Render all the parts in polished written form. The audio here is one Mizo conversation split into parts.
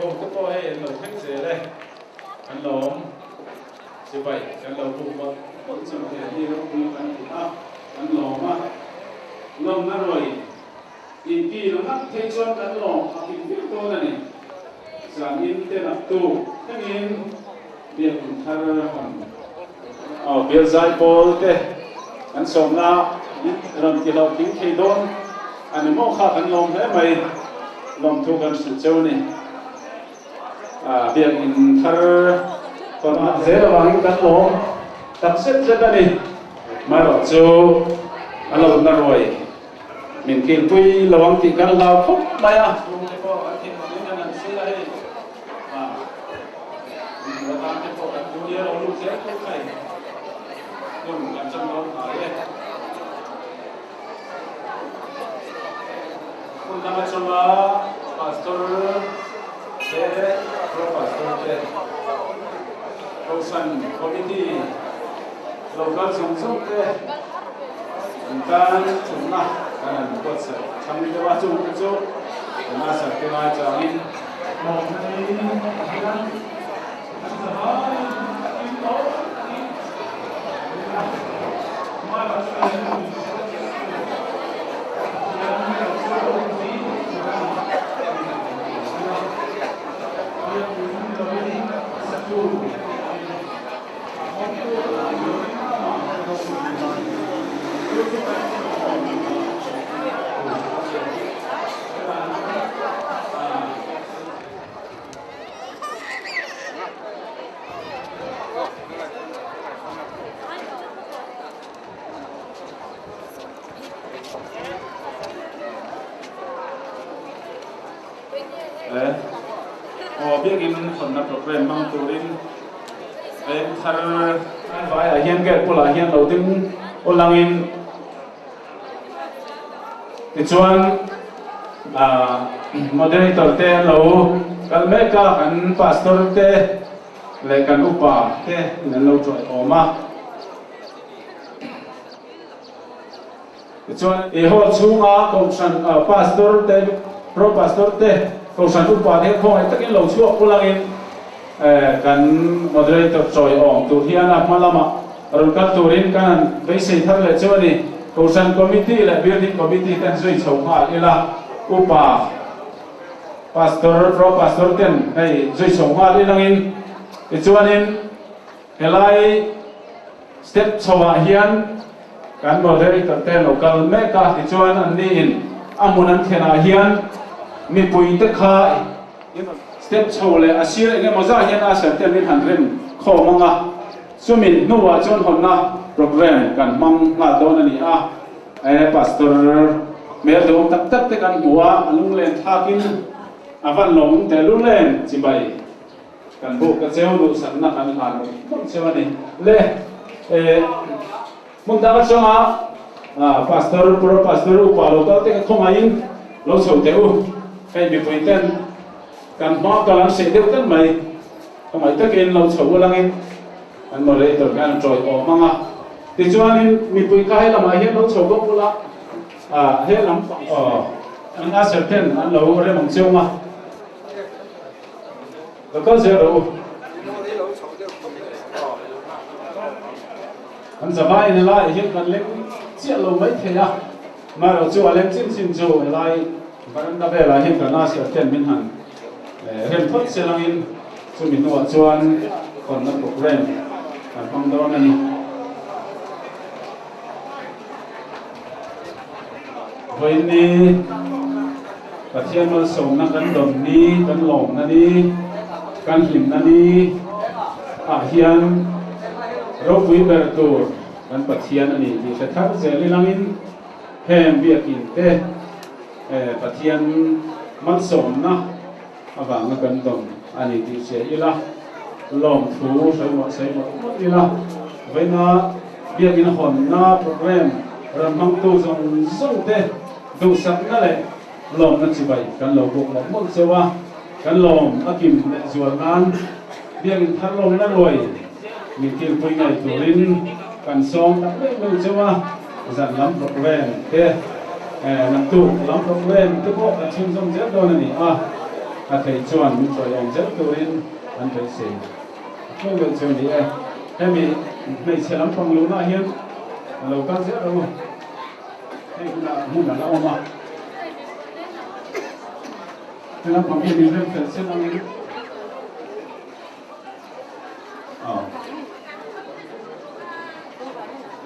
ho te pawh hei an lo thleng zel e, an lawm chibai kan lo buk mawlh mawlh chu he hi ropui kan ti a, kan lawm a, lawmna ruai inti la ngat phei chuan kan lawm a kim viau dawn a ni. Zan in te nak tuk thlengin biakinn thar hawn aw bial zai pawl te kan sawmna rawn ti hlauhtling thei dawn a ni maw kha kan lawm hle mai, lawmthu kan hrilh cheu a ni. Biakinn thar hawn zel avangin kan lawm tak zet zet a ni. Marawh chu a lo na ruai. Min kilpui lo ang tih kan hlau khawp mai a. Chhungte pawh an thin awmin an an sil a hei. A min hmu atan te pawh kan duh nia lo lut zel tawh kha hei. Hun kan chan dawn hnai e. Hmun dang atanga Pastor te, Pro Pastor te, Kohhran Committee Local zawng zawng te an tan thutna kan han buatsaih chhang deuh a, chung te chu kan asar te ngai changin hlawhna ni ah hian an zavaiin in tawh takin Aw biakin hawnna program hmang turin veng thar vaiah hian gate bulah hian lo ding ulangin tichuan moderator te an lo kal mek a kan pastor te leh kan upa te in an lo tawih awm a. Tichuan i hall chhunga kohhran pastor te pro pastor te kohhran upa te khawngaih takin lo chhuak ulangin kan moderator chawi awm tur hian a hma lamah rawn kal turin kan han beisei thar leh chu a ni. Kohhran committee leh building committee ten zui chho nghal ila upa pastor pro pastor ten hei zui chho nghal ilangin tichuanin helai step chhoah hian kan moderator te lo kal mek a tichuan anni in a hmun an thlenah hian mipui te kha Step chho leh a sir eng emaw zah hian usher te min han rem khawm ang a, chumi hnuah chuan hawnna program kan hmang nghal dawn a ni a, e Pastor hmel duhawm tak tak te kan hmu a, a lunglen thlakin a van lawmawm teh lul em chibai kan buk a cheu duhsakna kan hlan mawlh mawlh cheu a ni le e hmun dang atanga Pastor Pro Pastor upa lo kal te ka khawngaihin lo chho teh u. Hei mipui ten kan hma kal an hreh deuh tlat mai. Khawngaih takin lo chho ulangin kan moderator hian a tawi awm ang a. Tichuanin mipui kha he lamah hian lo chho bawk ula, he lam an usher ten an lo rem ang cheu ang a. Lo kal zel rawh u. Kan zavaiin helaiah hian kan leng chiah lo mai thei a, amaherawh chu a leng chin chin chu helai varanda velah hian kan usher ten min han rem phawt se langin chumi hnuah chuan hawnna program kan hmang dawn a ni. Vawiin ni Pathian malsawmna kan dawn ni, kan lawmna ni, kan hlimna ni ah hian ropui ber tur kan Pathian a ni tih hre thar zel ilangin heng biakin te Pathian malsawmna avanga kan dawn a ni tih hria ila, lawmthu sawi mawlh sawi mawlh mawlh ila, vawiina biakin hawnna program rawn hmangtu zawng zawng te duhsakna leh lawmna chibai kan lo buk mawlh mawlh cheu a, kan lawm a kim leh zual nan biakin thar lawmna ruai min kilpui ngei turin kan sawm tak meuh meuh cheu a, zan lam program te. Naktuk lam program te pawh kan chhunzawm zel dawn a ni a. A thei chuan min chawi awm zel turin an beisei theuh deuh chu a ni e. Hemi hmeichhe lampang luhnaah hian a lo kal zel ro. Hei hunah hmun a la awm a. He lampang hi min rem fel sen angin aw.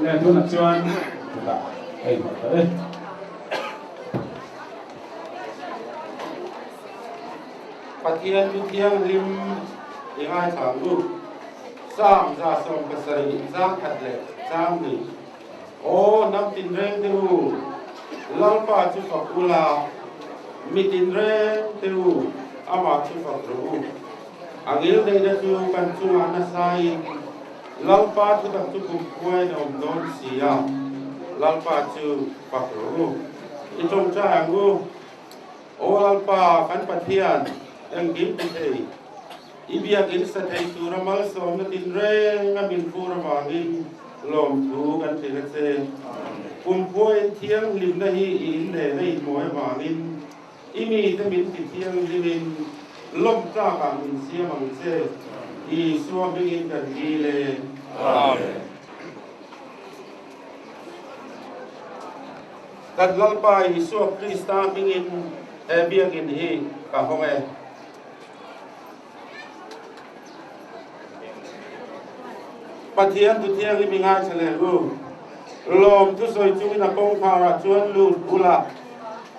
Le tunah chuan chutah ka inhawh ta e. Pathian chu thianghlim i ngaithla ang u. Psalm 170 chang khat leh chang hnih. Aw hnam tinreng te u, Lalpa chu fak ula, mi tinreng te u, amah chu fak rawh u. A ngilneihna chu kan chungah nasain Lalpa thutak chu kumkhuain a awm dawn si a, Lalpa chu fak rawh u. I tawngtai ang u. Aw Lalpa, kan Pathian, engkim ti thei, i biakin sa thei tura malsawmna tinreng a min fur avangin lawmthu kan hrilh a che. Kumkhuain thianghlimna hi i innehna inmawi avangin i mite min ti thianghlimin lawmtlakah min siam ang che. Isua hmingin kan dil e. Amen. Kan Lalpa Isua Krista hmingin he biakin hi ka hawng e. Pathian thu thianghlim i ngaithla leh u. Lawm thusawi chungin a kawngkharah chuan lut ula,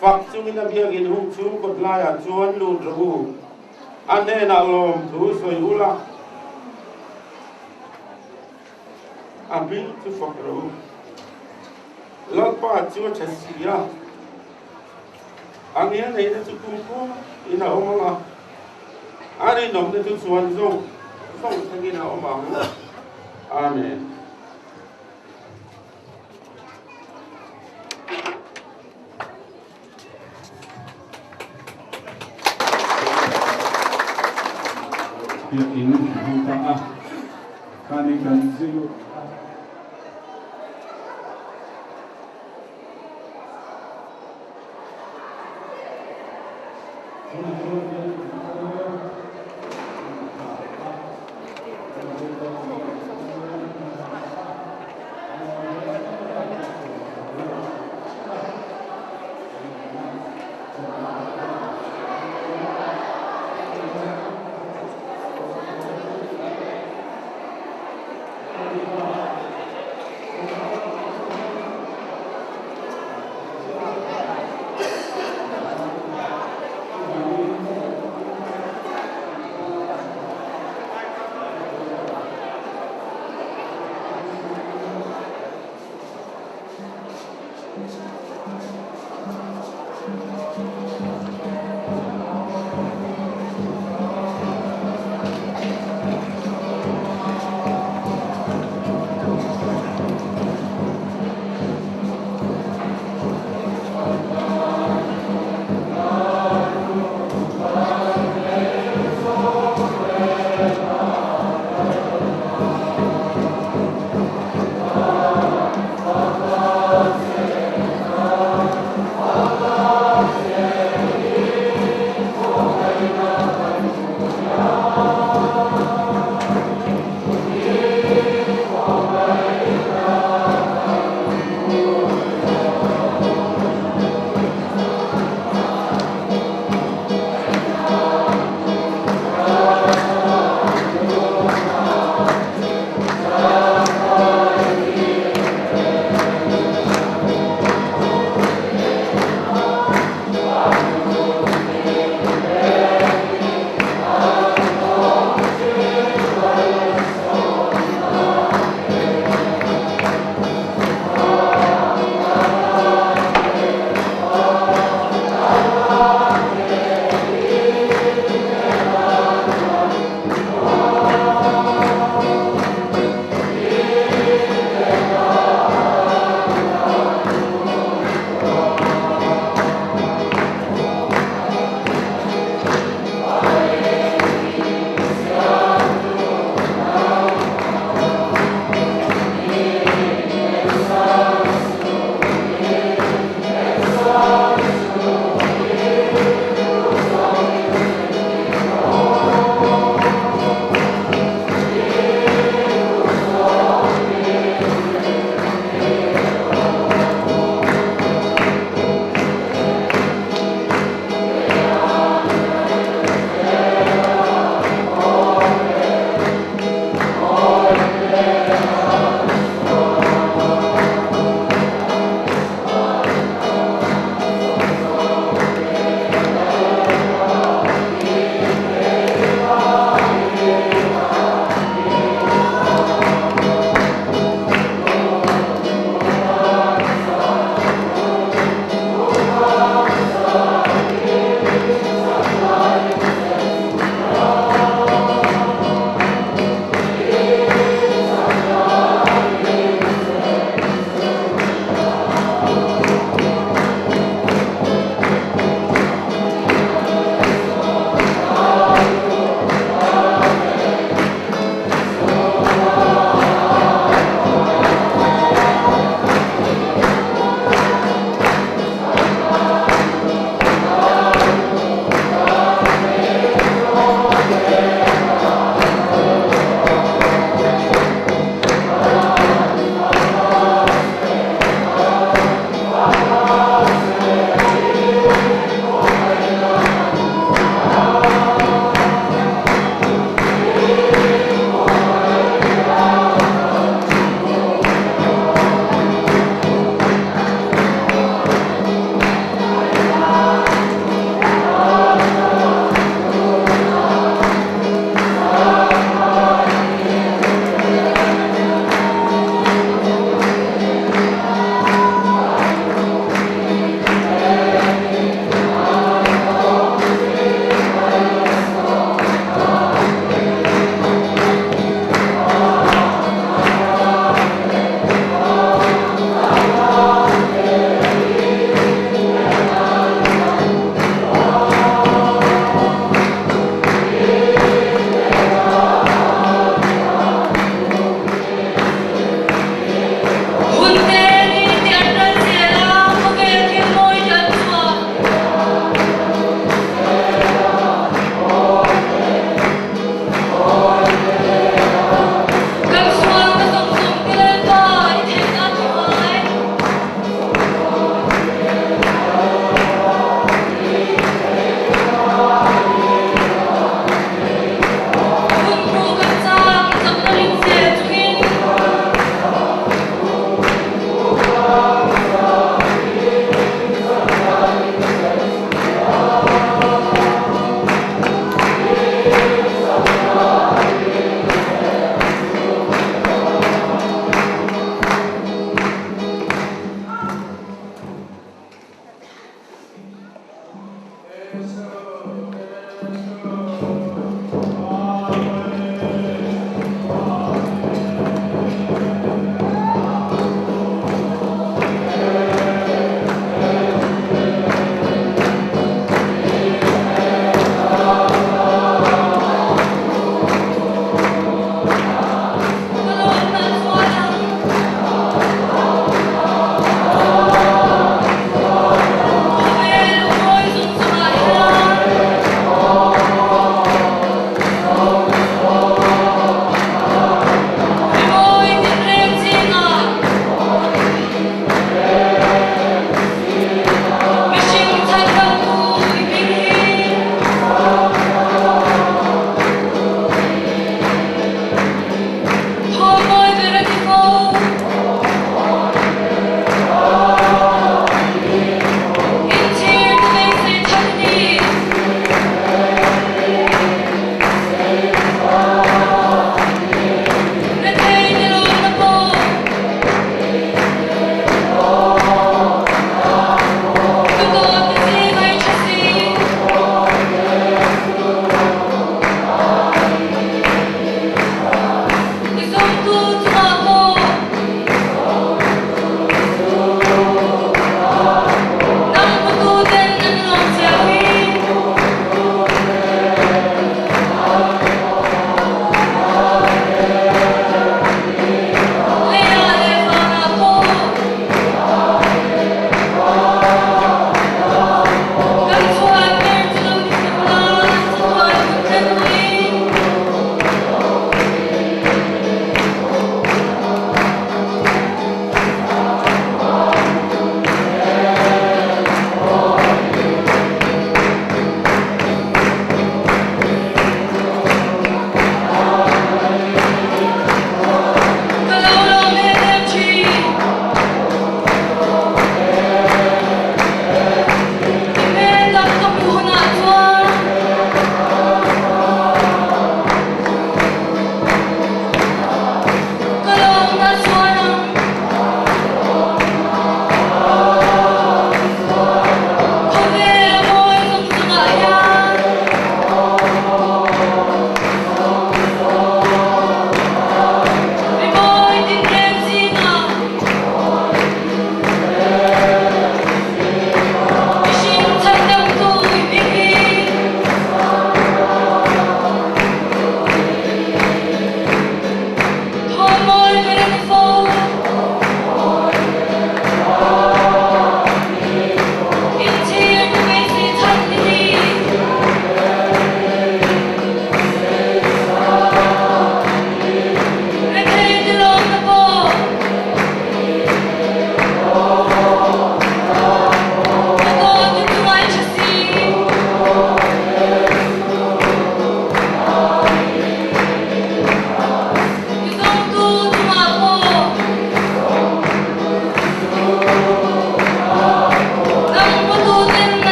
fak chungin a biakin hung chhung kawt laiah chuan lut rawh u. A hnenah lawm thu sawi ula, a hming chu fak rawh u. Lalpa chu a tha si a, a ngelneihna chu kumkhua in a awm ang a, a rinawmna chu chuan zawng zawng thlengin a awm ang. Amen. Biakinn a hmang ta a, khani kan zui.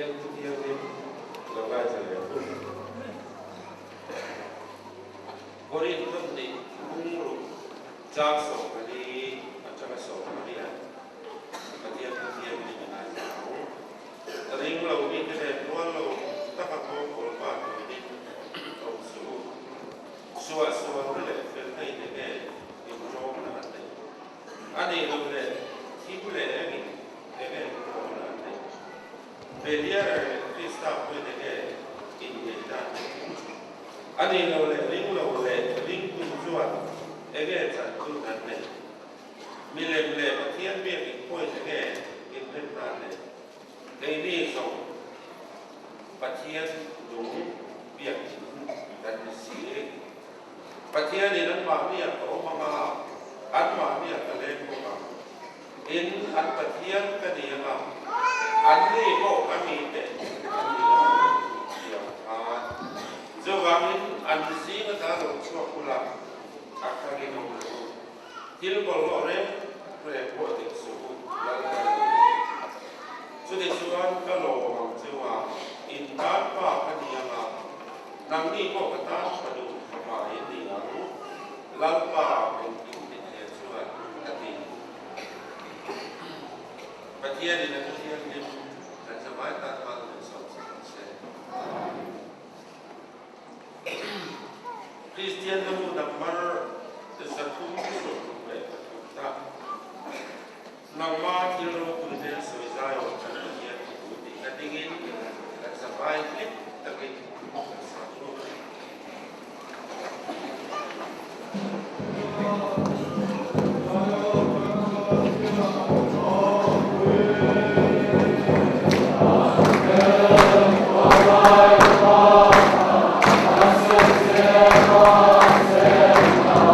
Pathian thu thianghlim lo ngaithla leh ang u. Korinth hnih bung ruk chang 14 atanga 18 Pathian thu thianghlim i ngaithla ang. Ring lo mite nen rual lo taka nghawngkawl pa turin awm suh u. Suah sualna leh felna in enge inṭawmna an neih? A nih loh leh thim leh engin enge inṭawmna an neih? Beliarer leh Krista pawhin enge inneihna an neih? A nih loh leh ring lo leh ringtu chuan enge chanchun an neih? Milem leh Pathian biakin pawhin enge inremna an neih? Keini zawng Pathian nung biakin kan ni si. Pathianin anmahniah ka awm ang a, anmahniah ka leng bawk ang. Tin, an Pathian ka ni ang a, anni pawh ka mite an ni ang tih ang khan. Chuvangin an zing ata lo chhuak ula, a hrangin awm lo u. Thil bawlhhlawh reng reng pawh dik suh u, Lalpa ni. Chutichuan ka lawm ang cheu a, in tan pa ka ni ang a, nangni pawh ka tan tha duh fapa in ni ang, Lalpa engkim ti thei chuan a ti. Pathianin a thu thianghlim kan zavai tan mal min sawm sak ang se. Kristian na nu number 363 ta. Nangma thil ropui hmel sawi zai awm kan Pathian hi tu tih na dingin kan zavai hlim takin kan sa thung.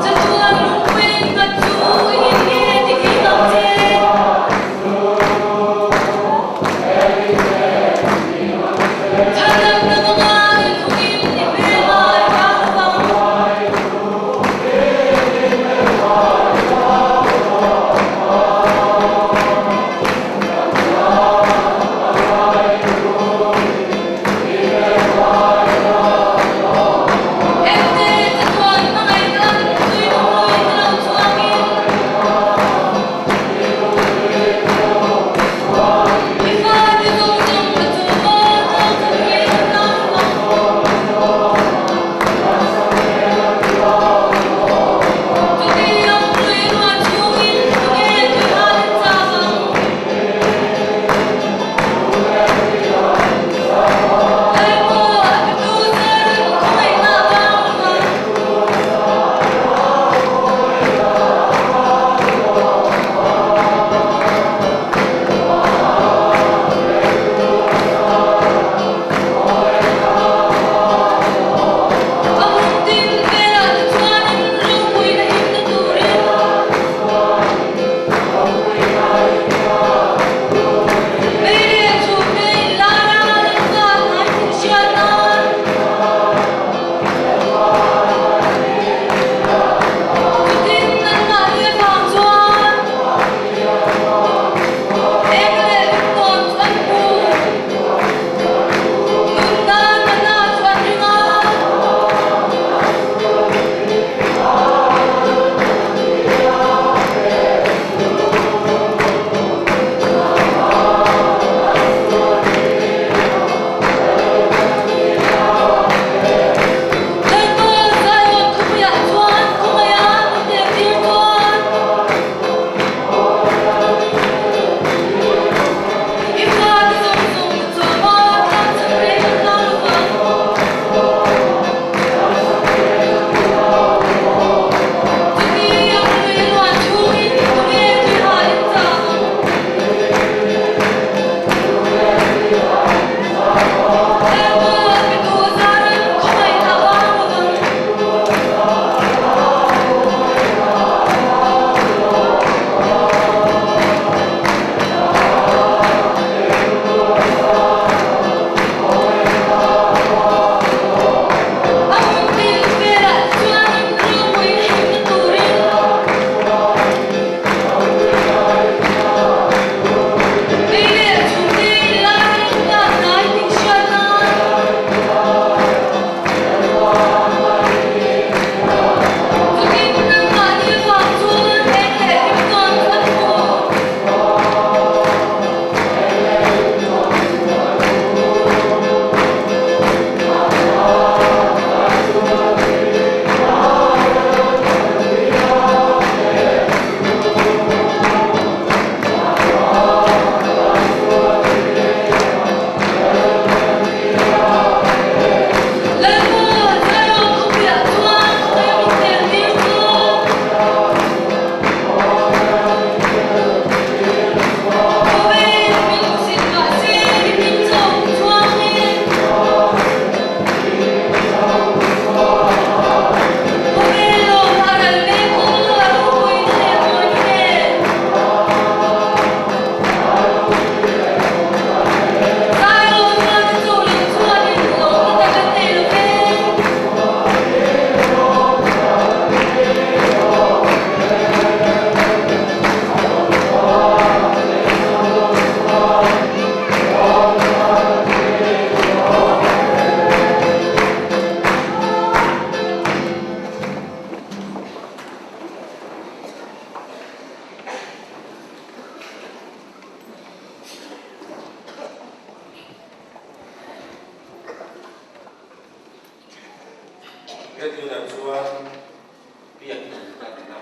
Chatuan lungpuiin ka chu in nge ti thei lo che? Chhandamna kawnga inhungin i hmelmai vang lovang. Ente chatuan hmangaihna tui nung lui te lo chhuakin i fate zawng zawng ka chu maw tawk chungin. He tunah chuan biakinn hlanna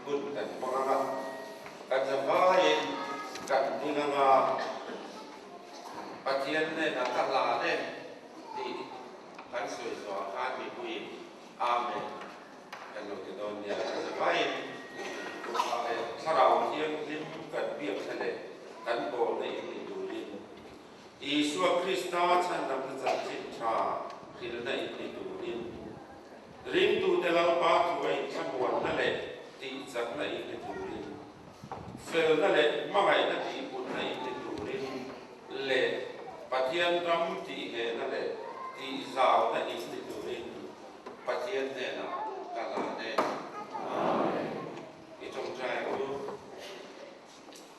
hun kan hmang ang a, kan zavaiin kan ding ang a, Pathian hnenah ka hlan e tih kan sawi zawhah khan mipuiin Amen kan lo ti dawn nia. Kan zavaiin Thlarau Thianghlim kan biak thla leh kan bawlna in ni turin Isua Krista chhandamna chanchin tha hrilhna in ni turin, ringtute Lalpa thu a inthlamuanna leh tihchakna in ni turin, felna leh hmangaihna tihpunna in ni turin leh Pathian ram tihhehna leh tihzauna in ni turin Pathian hnenah ka hlan e. Amen. I tawngtai ang u.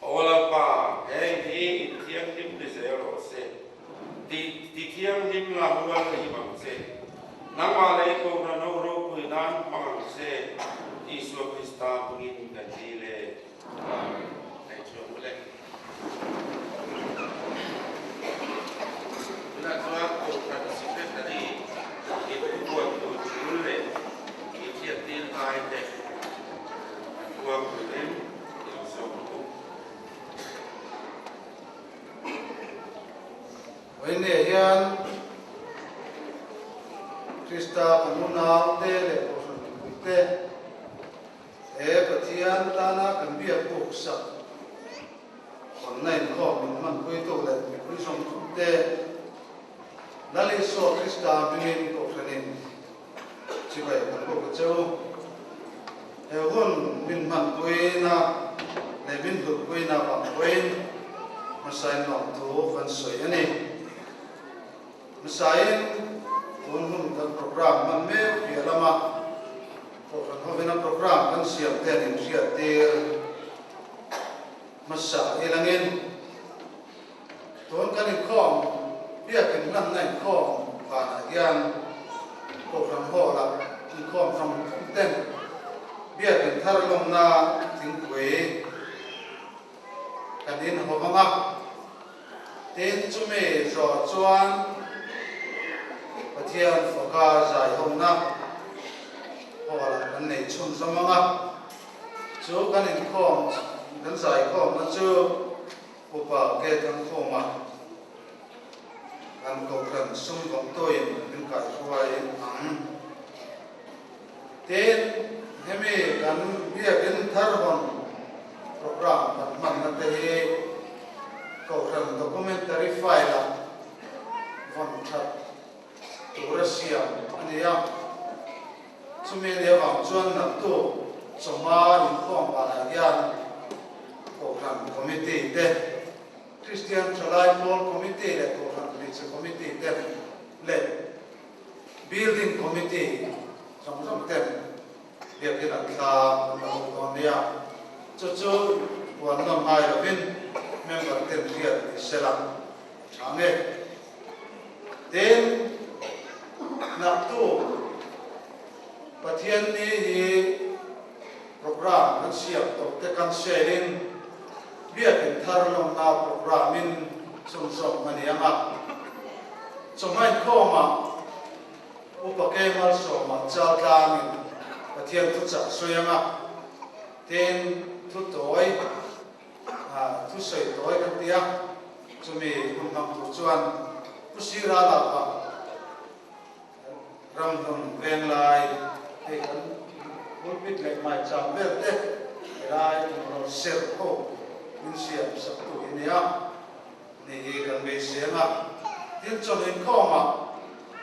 Aw Lalpa, heng hi in thianghlim ni zel rawh se. Ti ti thianghlim la hual ni bang che. Nangmah lei kohhran ho ropui nan hmang ang che, Isua Krista hmingin kan dil e. Amen. Hei chuan u le. Tunah chuan kohhran secretary in thubuan tur tul leh i thiattir ngai te an puang turin Vawiinne hian Krista kan unaute leh Kohhran mipuite he Pathian tana kan biak buk sak hawnna inkhawm min hmanpuitu leh mipui zawng thumte Lal Isua Krista hmingin Kohhranin Chibai kan bawk a che u. He hun min hmanpuina leh min hlutpuina vang pawhin hmasain lawmthu kan sawi a ni. Hmasain tun hun kan program hman mek piah lama Kohhran hovina program kan siam te an inhriattir hmasa ilangin Tun kan inkhawm, biakin hlanna inkhawm vanah hian Kohhran Hall-ah inkhawm hrang hrang ten biakin thar lawmna thingpui kan inhawm ang a. Tin, chumi zawh chuan Pathian faka zaihawmna Hall-ah kan nei chhunzawm ang a. Chu kan inkhawm, kan zaikhawmna chu Upa ke Thangkhuma kan Kohhran sum vawngtuin min kaihruai ang. Tin, hemi kan biakin thar hawn program kan hmanna te hi Kohhran documentary file-ah vawn that tur a siam a ni a. Chumi a nih avang chuan naktuk chawhma inkhawm banah hian Kohhran Committee te, Kristian Thalai Pawl Committee leh Kohhran Hmeichhe Committee te leh Building Committee zawng zawng ten biakin an thla an la ho dawn nia. Chu chu huan nawm ngai lovin member ten hriat ni sela a tha nge. Tin, naktuk Pathianni hi program kan siam tawh te kan share-in biakin thar lawmna program-in chhunzawm a ni ang a. Chawhma inkhawmah Upa Kemal Sawma Chaltlangin Pathian thuchah sawi ang a, tin thu tawi Thusawi tawi kan ti a, chumi hun hmang tur chuan Pu Sira laka ramhlun veng lai hei kan pulpit leh maicham vel te helai rawn serh ho min siam sak tu hi nia ni hi kan beisei ang a. Tin, chawlh inkhawmah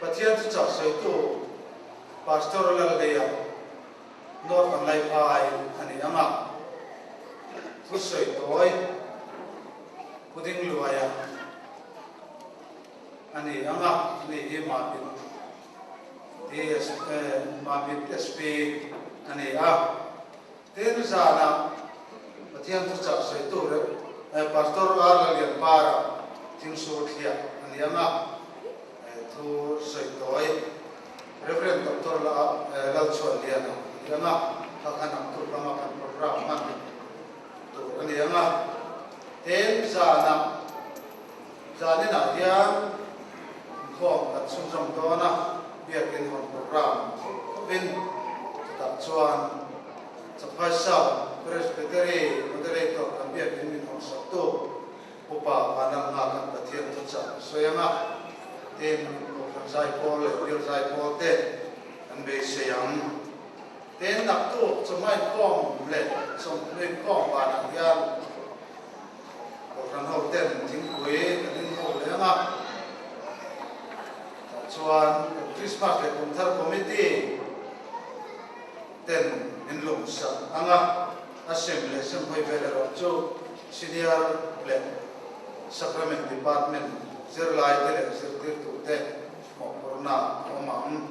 Pathian thuchah sawitu Pastor Lalleia North an lai phai a ni ang a, thusawi tawi puding luaia a ni ang a, ni hi Mamit DS Mamit SP a ni a. Tin zanah Pathian thuchah sawi tur Pastor R Lalianpara Thingsur thliah a ni ang a, thu sawi tawi Rev. Doctor Lalchhuanliana a ni ang a, kha khan ang tur lama kan program hman tur a ni ang a. Tin, zanah, zaninah hian inkhawm kan chhunzawm dawn a. Biakin hawn program theih khawpin chutah chuan Champhai South Presbytery Moderator kan biakin min hawn saktu Upa Vanlalnga kan Pathian thuchah a sawi ang a, tin Kohhran Zaipawl leh Bial Zaipawl te kan beisei ang. Tin naktuk chawhma inkhawm leh chawmhnu inkhawm vanah hian Kohhran ho ten thingpui kan in ho leh ang a, tah chuan kan Krismas leh Kumthar Committee ten min lungsak ang a, a sem leh sem hawi vel erawh chu Senior leh Sacrament Department zirlai te leh zirtirtu te mawhphurhna a awm ang.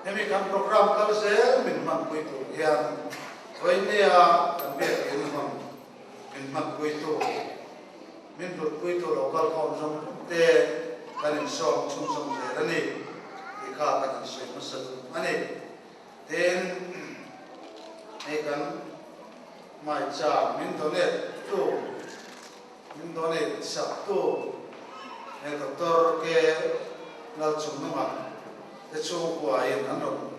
Hemi kan program kal zel min hmanpui tur hian vawinia kan biakin hawn min hmanpuitu, min hlutpuitu lo kalkhawm zawng zawng te kan insawm chhunzawm zel a ni tih kha kan insawi hmasa duh a ni. Tin, hei kan hmaichang min donate tu, min donate sak tu he Doctor K. Lalchungnunga te chhungkuain an rawn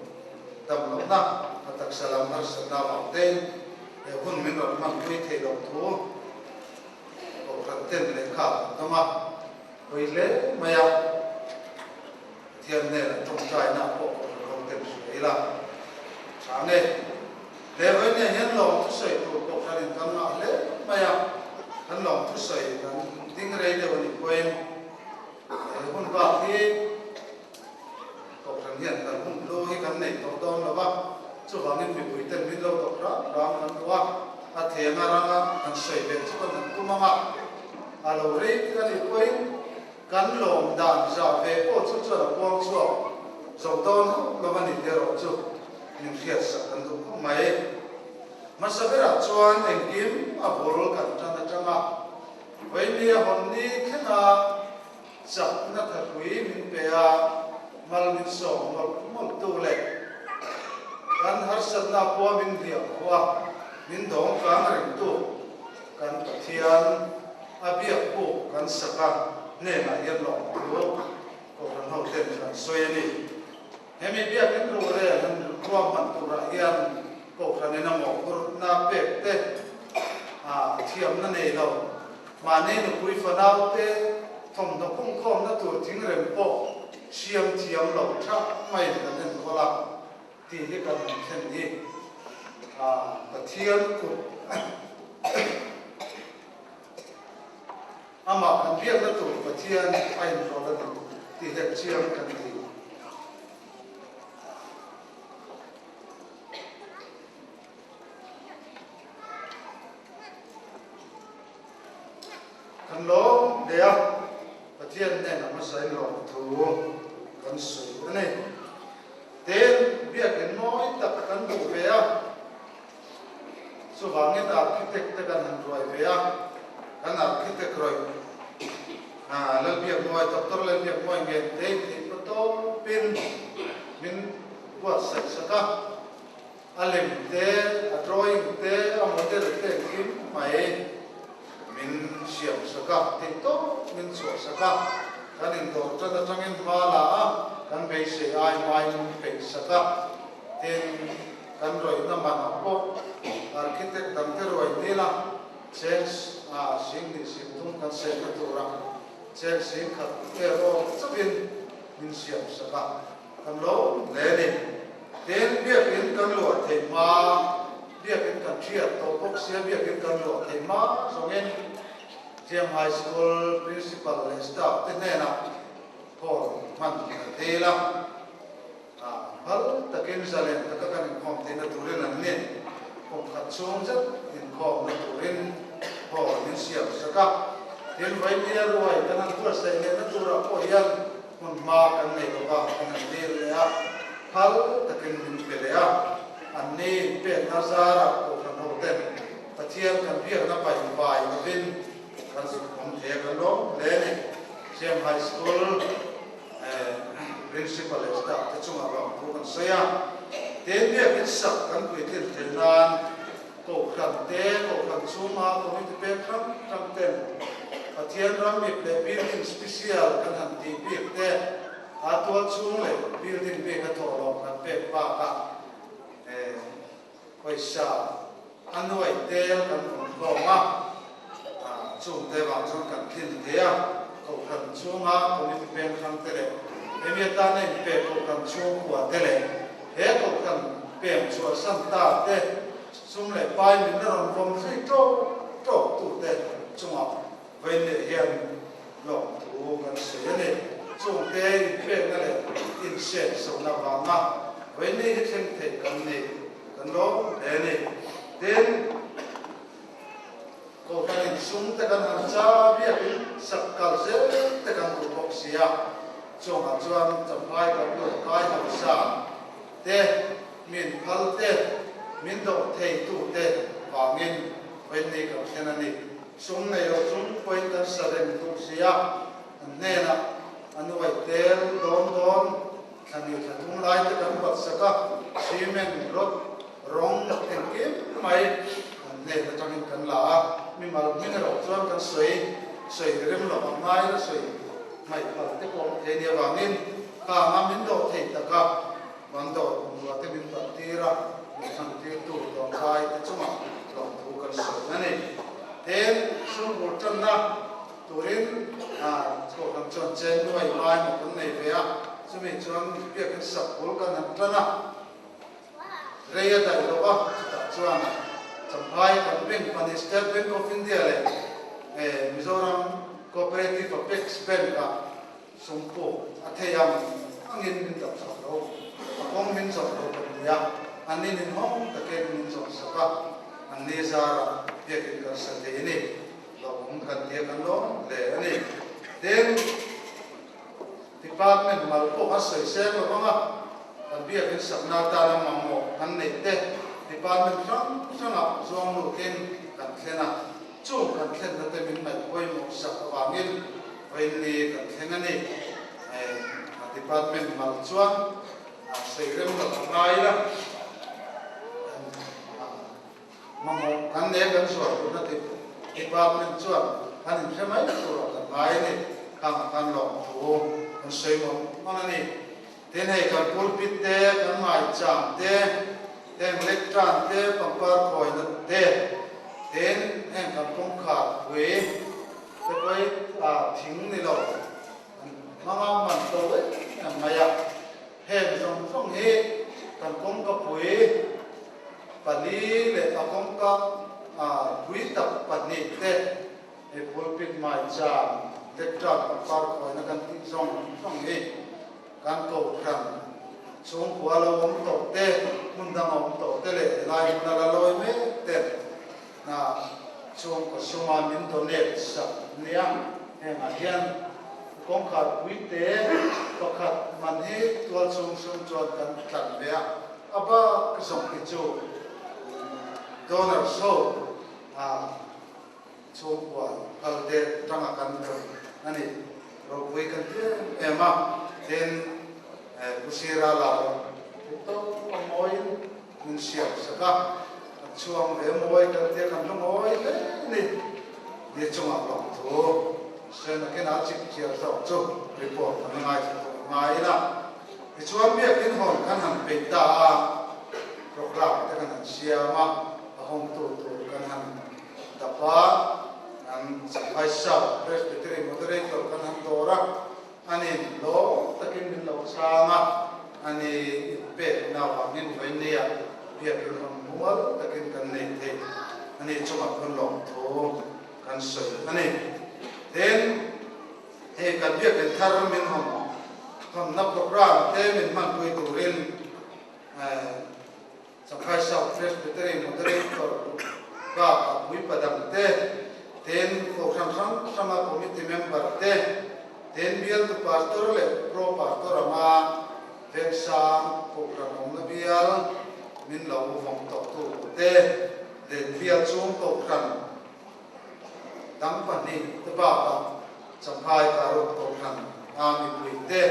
dam lohna a taksa lam harsatna avang tein he hun min rawn hmanpui theih loh thu Kohhran ten lehkha an dawng a, hawi hle mai a. Pathian hnenah tawngtaina pawh Kohhran ho ten hria ila tha nge. Lehvawinia hian lawm thusawi tur Kohhranin kan ngah hle mai a, kan lawm thusawi kan ding rei deuh a nih pawhin he hun bak hi Kohhran hian kan hun hlu hi kan nei tawh dawn lo va, chuvangin mipui ten min lo dawk ram ram kan duh a, a theng a ranga han sawi ve chu kan han tum ang a, a lo rei bik a nih pawhin kan lawm dan zah ve pawh chu chuan a puang chhuak zo dawn hauh lo a ni tih erawh chu min hriatsak kan duh khawp mai. Hmasa berah chuan engkim a bul kan tan atanga vawinia hawn ni thlenga Chakna thahrui min pe a, mal min sawm mawlh mawlh tu leh kan harsatna pawh min hliah khawh a, min dawng kang reng tu kan Pathian a biak puk kan sak a hnenah hian lawmthu Kohhran ho ten kan sawi a ni. Hemi biakin rurel han ruahman turah hian Kohhranin a mawhphurhna pek te, a thiamna nei lo, mahni nupui fanau te thawmhnaw khungkhawmna tur thingrem pawh siam thiam lo tha maiin kan enkawl a tih hi kan han thlen hi a Pathian kut Amah kan biakna tur Pathian a inrawlh a ni tih hek chiang kan ti. Kan lawm hle a, Pathian hnenah hmasa in lawm thu kan sawi a ni. Tin, biakin mawi tak kan duh ve a, chuvangin architect te kan han ruai ve a, kan architect rawih Lalbiakmawi, Doctor Lalbiakmawi ngen te intih paw tawpin min buatsaih sak a, a lem te, a drawing te, a model te engkim mai min siam sak a, tih tawp min chhuah sak a, kan indawr tan atangin hma la a, kan beisei ai hmain min peih sak a, tin, kan rawihna manah pawh architect dangte ruai nila cheng sing hnih sing thum kan senna tura cheng sing khat erawh chauhin min siam sak a. Kan lo hle a ni. Tin, biakin kan luah thei hma, biakin kan hriat tawh bawk sia biakin kan luah thei hma zawngin Gem High School Principal leh staff te hnenah phone hman kan thei la. Phal takin zalen taka kan inkhawm theihna turin an ni. Kum khat chhung zet inkhawmna turin phone min siam sak a. Tin, Vainia ruai kan han buatsaih lehna turah pawh hian Hmun hma kan nei lo va, kan han dil leh a, phal takin min pe leh a. Anni inpekna zarah Kohhran hoten Pathian kan biakna paih vai lovin kan awm thei a, kan lawm hle a ni. Siam High School Principal leh staff te chungah lawmthu kan sawi a. Tin, biakin sak kan puitlin theih nan Kohhran te, Kohhran chhunga committee pek hrang hrang ten Pathian ram mip leh building special kan han tih bik te, a tual chhung leh. building bik a thawhlawm kan pek bakah pawisa a nuai tel kan rawn hlawm a, chungte vang chuan kan thlin thei a, Kohhran chhunga committee peng hrang te leh hemi atana inpek Kohhran chhungkua te leh he Kohhran peng chhuahsan ta te sum leh pai min la rawn vawm zui tawk tawk tute chungah vawiin leh hian lawmthu kan sawi a ni. Chungte inpekna leh inhriatchhuahna vanga vawiin ni hi thleng thei kan ni kan lawm hle a ni. Tin, Kohhran insum te kan han cha biakin sak kal zel te kan duh bawk si a, chungah chuan Champhai kan lut kai hausa te, min phal te, min dawh thei tu te vangin vawiin ni kan thlen a ni. Sum nei lo chung pawhin kan sa reng duh si a, an hnenah a nuai tel dawn dawn thlani thla thum lai te kan bat sak a, cement rod rawng engkim mai an hnen atangin kan la a, mimal hming erawh chuan kan sawi sawi rem loh ang ngai la sawi hmaih palh te pawh awm thei nia vangin khang a min dawh thei tak a, van dawh bungrua te min bat tir a, min thlan tir tu tlawmkai te chungah tlawmthu kan sawi a ni. Tin, sumhmur tanna turin Kohhran chuan chen nuai lai maw kan nei ve a, chumi chuan biakin sak bul kan han tan a. Rei a daih lo a, chutah chuan Champhai kan bank pahnih State Bank of India leh Mizoram Cooperative Apex Bank ah sum puk a thei ang angin min dap sak lo, a kawng min zawh lo kan ti a, an nin inhawng takin min zawh sak a, an ni zarah biakin kan sa thei a ni, hlauhawm kan ti a kan lawm hle a ni. Tin. Department mal pawh a sawi seng lo vang a, kan biakin sakna atana mamawh kan neih te department hrang hrangah zuang lutin kan thlen a, chung kan thlenna te min ngaih pawimawh sak avangin vawiinni kan thleng a ni. A department mal chuan a sawi rem lo a ngai la, Mamawh kan nei kan zuar turna tih department chuan an inhre mai turah kan ngai a ni. Khangah khan lawmthu kan sawi mawlh mawlh a ni. Tin hei kan pulpit te, kan ngaichang te, heng lectern te, pangpar khawina te, tin heng kan kawngkhar pui te pawh hi thing ni lo an hmanga man to em em mai a. Heng zawng zawng hi kan kawngka pui pali leh a kawngka pui tak pahnih te hei pulpit maicham lectern pangpar khuaina kan tih zawng zawng hi kan kohhran chhungkua lo awm tawh te hmun dang a awm tawh te leh helai hmuna la lawi mek te hna chhungkaw suma min donate sak nia hengah hian kawngkhar pui te pakhat man hi tual chhung sum chuan kan tlan ve a. A bak zawng hi chu donor show a chhungkua phal det tanga kan rawn a ni. Ropui kan ti em em a, tin Pu Sira la rawn thut tawp a mawiin min siam sak a, kan chhuang ve mawi kan tia kan hlu mawi hle a ni. Ni chungah lawmthu Sena kena chip chiar zawk chu report kan la ngaithla tawh ngai ila. Tichuan biakin hawn kan han peih ta a, programme te kan han siam a, a hawngtu tur kan han dap a, kan Champhai South Presbytery Moderator kan han dawr a, anin lawm takin min lo chhang a, ani inpekna vangin vawinia biakin hawn mual takin kan nei thei ani chungah khawn lawmthu kan sawi a ni. Tin. Hei kan biakin thar min hawn hawnna programme te min hmanpui turin Champhai South Presbytery Moderator bakah puipa dang te, tin Kohhran hrang hranga Committee member te, tin bialtu Pastor leh Pro Pastor anga Vengsang Kohhran awmna bial min lo vawng tawhtu te leh bial chung Kohhran Dang pahnih te bakah Champhai Karuk Kohhran a mipui te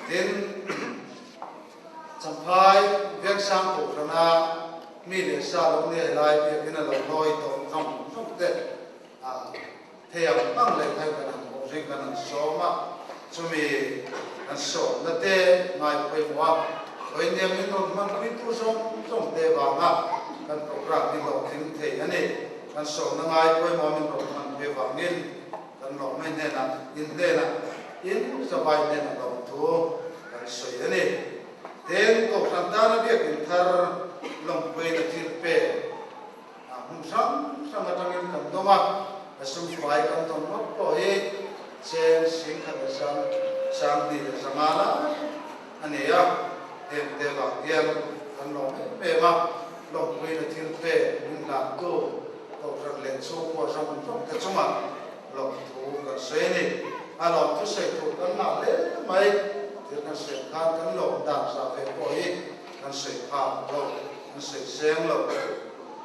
tin Champhai Vengsang Kohhran a mi leh sa lo nia helai biakin a lo lawi tawh zawng zawng te a thei ang ang leh khai kan han hawh zing kan han sawm a. Chumi kan sawmna te ngai pawimawh a, Khawinia min rawn hmanpuitu zawng zawng te vanga kan program hi hlawhtling thei a ni. Kan sawmna ngai pawimawh min rawn hmanpui avangin kan lawmna hnenah, in hnenah, in zavai hnenah lawmthu kan sawi a ni. Tin, Kohhran tana biakin thar lawmpuina thil pek a hmun hrang hrang atangin kan dawng a, a sum fai kan dawn ngawt pawh hi cheng 10,000 leh sang 2000 leh 500 lai a ni a, heng te vang hian kan lawm em em a, lawmpuina thil pek min hlantu Kohhran leh chhungkua zawng zawng te chungah lawmthu kan sawi a ni. A lawmthu sawi tur kan ngah hle mai, thil kan sawi khan kan lawm dan zah ve pawh hi kan sawi phak lo, kan sawi seng lo.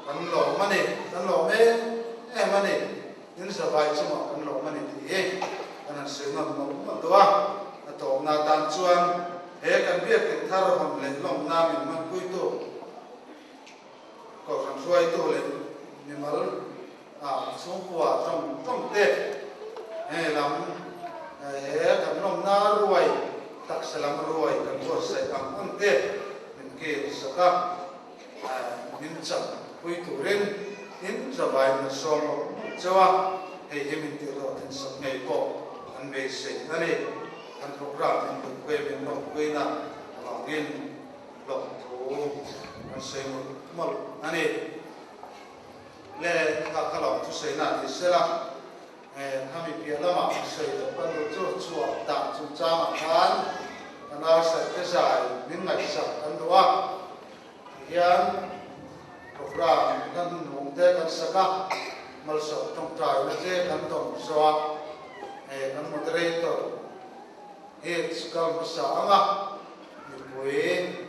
Kan lawm a ni, kan lawm em em a ni, in zavai chungah kan lawm a ni tih hi kan han sawi nawn mawlh mawlh duh a. A tawpna atan chuan he kan biakin thar hawn leh lawmna min hmanpuitu Kohhran hruaitu leh mimal ah chhungkua zawng zawng te he lam he kan lawmna ruai taksa lam ruai kan buatsaih ang ang te min kil sak a, min chak pui turin in zavai in a sawm mawlh mawlh cheu a, hei hi min tih hlawh thin sak ngei pawh an beisei a ni. Kan program min duhpui min lawmpuina avangin. Lawmthu kan sawi mawlh mawlh a ni. Le kha kha lawmthu sawina ni sela, khami piah lamah sawi tawp kan duh chu chhuah dan chungchangah khan kan arsa te zai min ngaihsak kan duh a, tihian program kan hnuhnung te kan sak a, malsawm tawngtaina te kan dawm zawh a, kan moderator hi chu kal hmasa ang a, mipui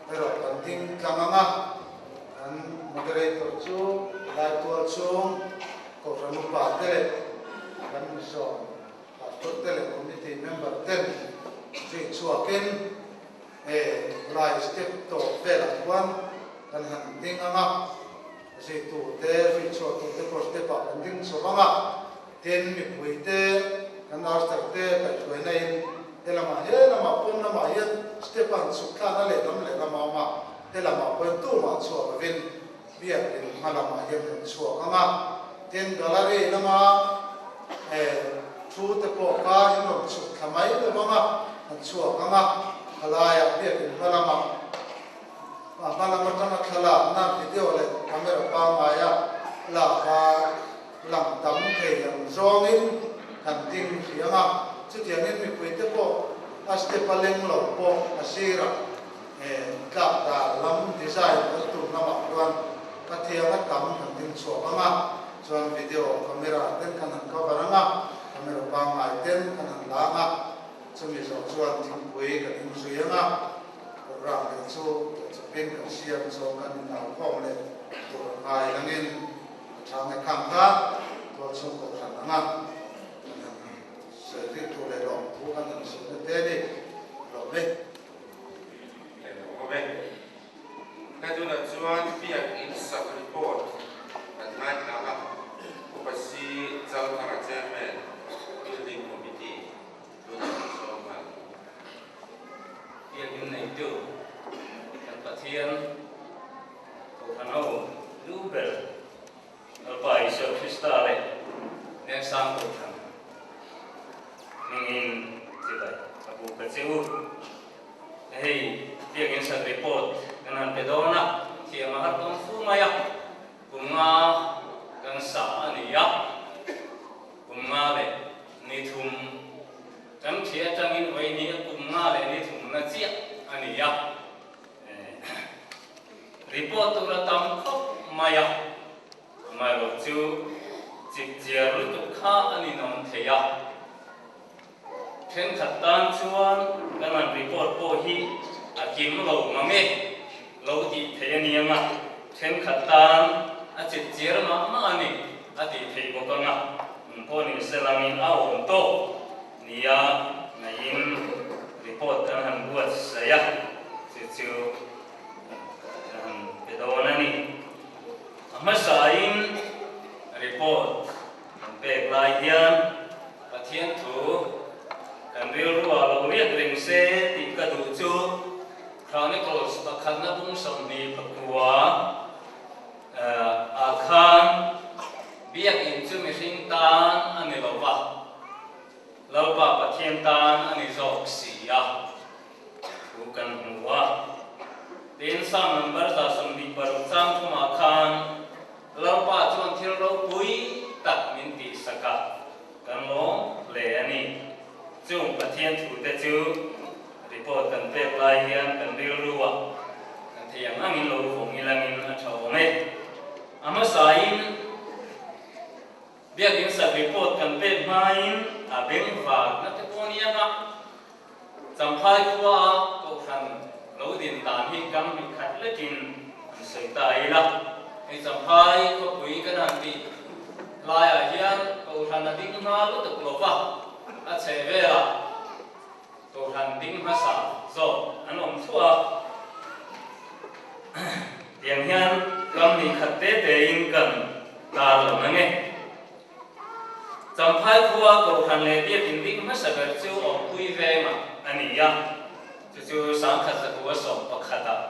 erawh kan ding tlang ang a, kan moderator chu laitual chhung Kohhran upa te leh kan mizawm pastor te leh committee member ten zui chhuakin he lai step tawp velah khuan kan han ding ang a, zuitu te zui chhuaktu te pawh step ah kan ding chho ang a. Tin, mipui te, kan Arthur te kaihhruaina in he lamah he lamah pawn lamah hian step a han chhuk thlak a lehlam lehlam a awm a, he lamah pawhin tumah chhuak lovin biakin hma lamah hian kan chhuak ang a. Tin, gallery lama thu te pawh kha in rawn chhuk thla mai lo vang a, an chhuak ang a, khalaiah biakin hma lamah a hma lam atanga thlalakna video leh camera pangngaia lak a, Lang tam thei ang zawngin kan ding hriang a, chutiangin mipuite pawh a step a leng lo pawh a sirah tlak dar lam design kan tum lamah chuan ka thiang a tam kan ding chhuak ang a, chuan video camera ten kan han cover ang a, camera pangngai ten kan han la ang a, chumi zawh chuan thingpui kan inzui ang a, program leh chu chawpin kan siam zawng kan inaukhawm leh tur ngai langin. A tha nge khang kha tual chhung kohhran anga kan han sawi rik tur leh lawm thu kan han sawi na te a ni lawm e. Lawm e. He tunah chuan biak in sak report kan ngaithla a, Upa C Chalthara Chairman, Building Committee tunah kan sawm nghal. Biak in neitu kan Pathian Kohhranho lu ber Lalpa Isua Krista leh Vengsang Kohhran hmingin chibai ka bu ka che u. Hei Biakin sak report kan han pe dawn a, thiam a har dawn fu mai a, kum nga kan sa a ni a, kum nga leh ni thum kan thli atangin vawiin hi kum nga leh ni thumna chiah a ni a. Report tur a tam khawp mai a, amaherawh chu chip chiar lutuk kha a ninawm thei a. Thenkhat tan chuan kan han report pawh hi a kim lo mang e lo tih theih a ni ang a, thenkhat tan a chip chiar mah mah a ni a tih theih bawk ang a, eng pawh ni se langin a awm tawk Nia, naiin report kan han buatsaih a, chu chu ka han pe dawn a ni. A hmasain report kan pek lai hian Pathian thu kan rin. hriat reng se tih ka duh chu Chronicles pakhatna bung 29 ah khan Biakinn chu mihring tan a ni lo va, Lalpa Pathian tan a ni zawk si a, thu kan hmu a. Tin, Psalm number 126 chang thumah khan Lalpa chuan thil ropui tak min tihsak a, kan lawm hle a ni. Chung Pathian thute chu report kan pek lai hian kan rilru ah kan thei ang angin lo vawng ilangin a tha awm e. A hmasain Biakinn sak report kan pek hmain a bengvar na te pawh a ni ang a, Champhai khua a Kohhran lo din dan hi kam hnih khat lekin an sawi ta ila. Hei Champhai khawpui kan han tih laiah hian Kohhran a ding hma lutuk lo va, a chheh velah Kohhran ding hmasa zawk an awm thluah a, tiang hian kam hnih khat te tein kan tar lo na nge. Champhai khua Kohhran leh Biakinn ding hmasa ber chu awmpui vengah a ni a, chu chu 1911 ah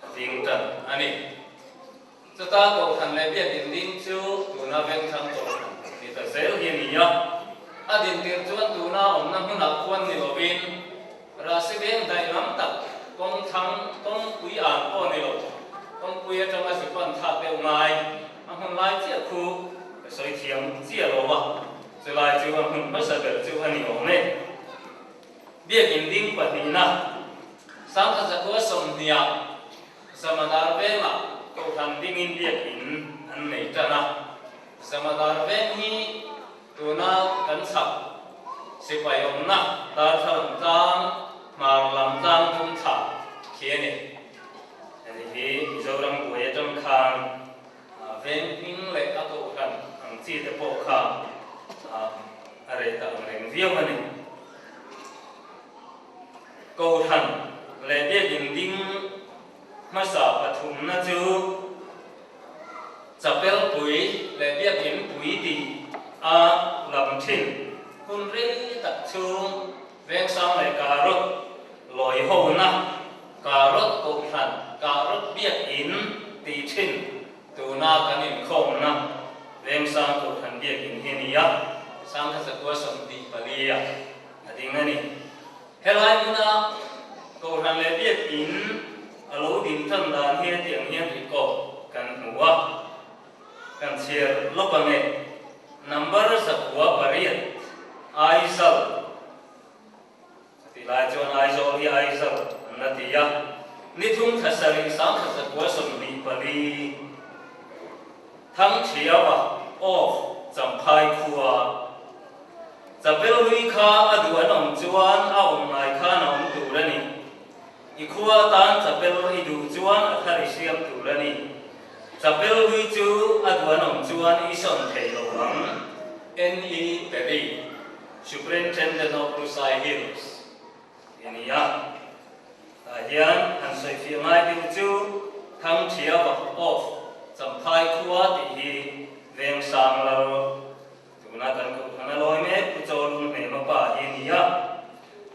a ding tan a ni. Chuta Kohhran leh Biakinn ding chu tuna Vengthlang Kohhran ni ta zel hi a ni a. A dintir chuan tuna awmna hmunah khuan ni lovin Rahsi veng daih lam tak kawng thlang kawngpui an pawh ni lo, kawngpui atanga zu pan thlak deuh ngai a hmun lai chiah khu ka sawi thiam chiah lo a, chulai chu a hmun hmasa ber chu a ni awm e. Biakinn ding pahnihna 1920ah Zamadar vengah Kohhran dingin biakinn an nei tan a. Zamadar veng hi tuna kan chhak sipai awmna darthlalang tlang hmar lam tlang thum thla khi a ni. Hei hi Mizoram buai atang khan veng hming leh a kohhran ang chi te pawh kha a reh ta ang reng viau a ni. Kohhran leh biakinn ding hmasa pathumna chu Chapel pui leh biakinn pui tih a lam thin. Hun rei tak chhung Vengsang leh Karot lawi hona Karot Kohhran, Karot biakinn tih thin tuna kan inkhawmna Vengsang Kohhran biakinn hi a ni a, 1924 a. A ding a ni. Helai hmuna Kohhran leh Biakinn a lo din tan dan hi hetiang hian record kan hmu a, kan chhiar lawk ang e. Number 908 Aizal a tih lai chuan Aizawl hi Aizal an la ti a, ni thum thla sarih 1924 Thangthiaua of Champhai khua Chapel hlui kha a duh an awm chuan a awm ngai khan a awm tur a ni. I khua atan chapel i duh chuan a thar i siam tur a ni. Chapel hlui chu a duh an awm chuan i sawn thei lo ang. NE Perry, Superintendent of Lusai Hills i ni a. Tah hian han sawi fiah ngai deuh chu Thangthiava of Champhai khua tih hi Vengsang Lal Tuna kan kohhran a lawi mek Pu Chaw Lung Hnema pa hi a ni a,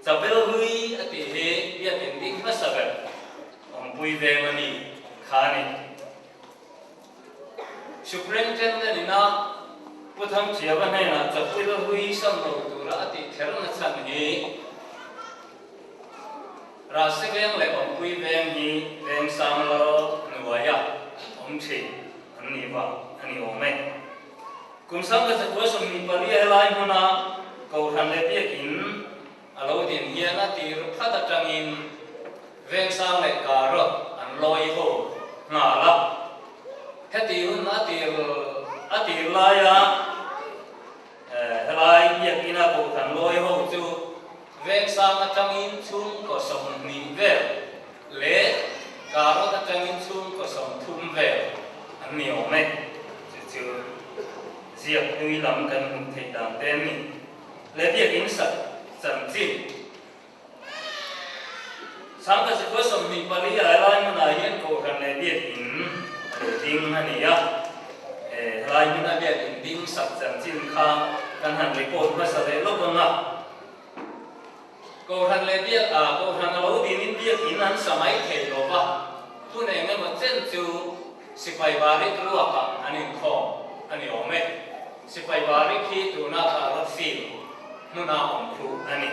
Chapel hlui a tih hi biakinn ding hmasa ber awmpui veng a ni kha a ni. Superintendent ina Pu Thangchiava hnenah Chapel hlui sam lo tura a tih kher na chhan hi Rahsi veng leh awmpui veng hi veng sang lo hnuaia awm thin an nih vang a ni awm e. Kum 1924 helai hmuna Kohhran leh Biakinn a lo din hian a tir phat atangin Vengsang leh Karot an lawi ho nghal a. Heti hun a tir a tir laia helai Biakinn a Kohhran lawi ho chu Vengsang atangin chhungkaw 20 vel leh Karot atangin chhungkaw 30 vel an ni awm e. Chu chu ziak hlui lam kan hmuh theih dan te an ni. Le biakinn sak chanchin 1924 a helai hmunah hian Kohhran leh biakinn a lo ding a ni a. Helai hmuna biakinn ding sak chanchin kha kan han report hmasa leh lawk ang a. Kohhran leh biak ah Kohhran a lo dinin biak in an sa mai thei lo va, hun eng emaw chen chu Sipai Barik ruakah an inkhawm a ni awm e. Sipai Barik hi tuna Karot Field hmuna awm khu a ni.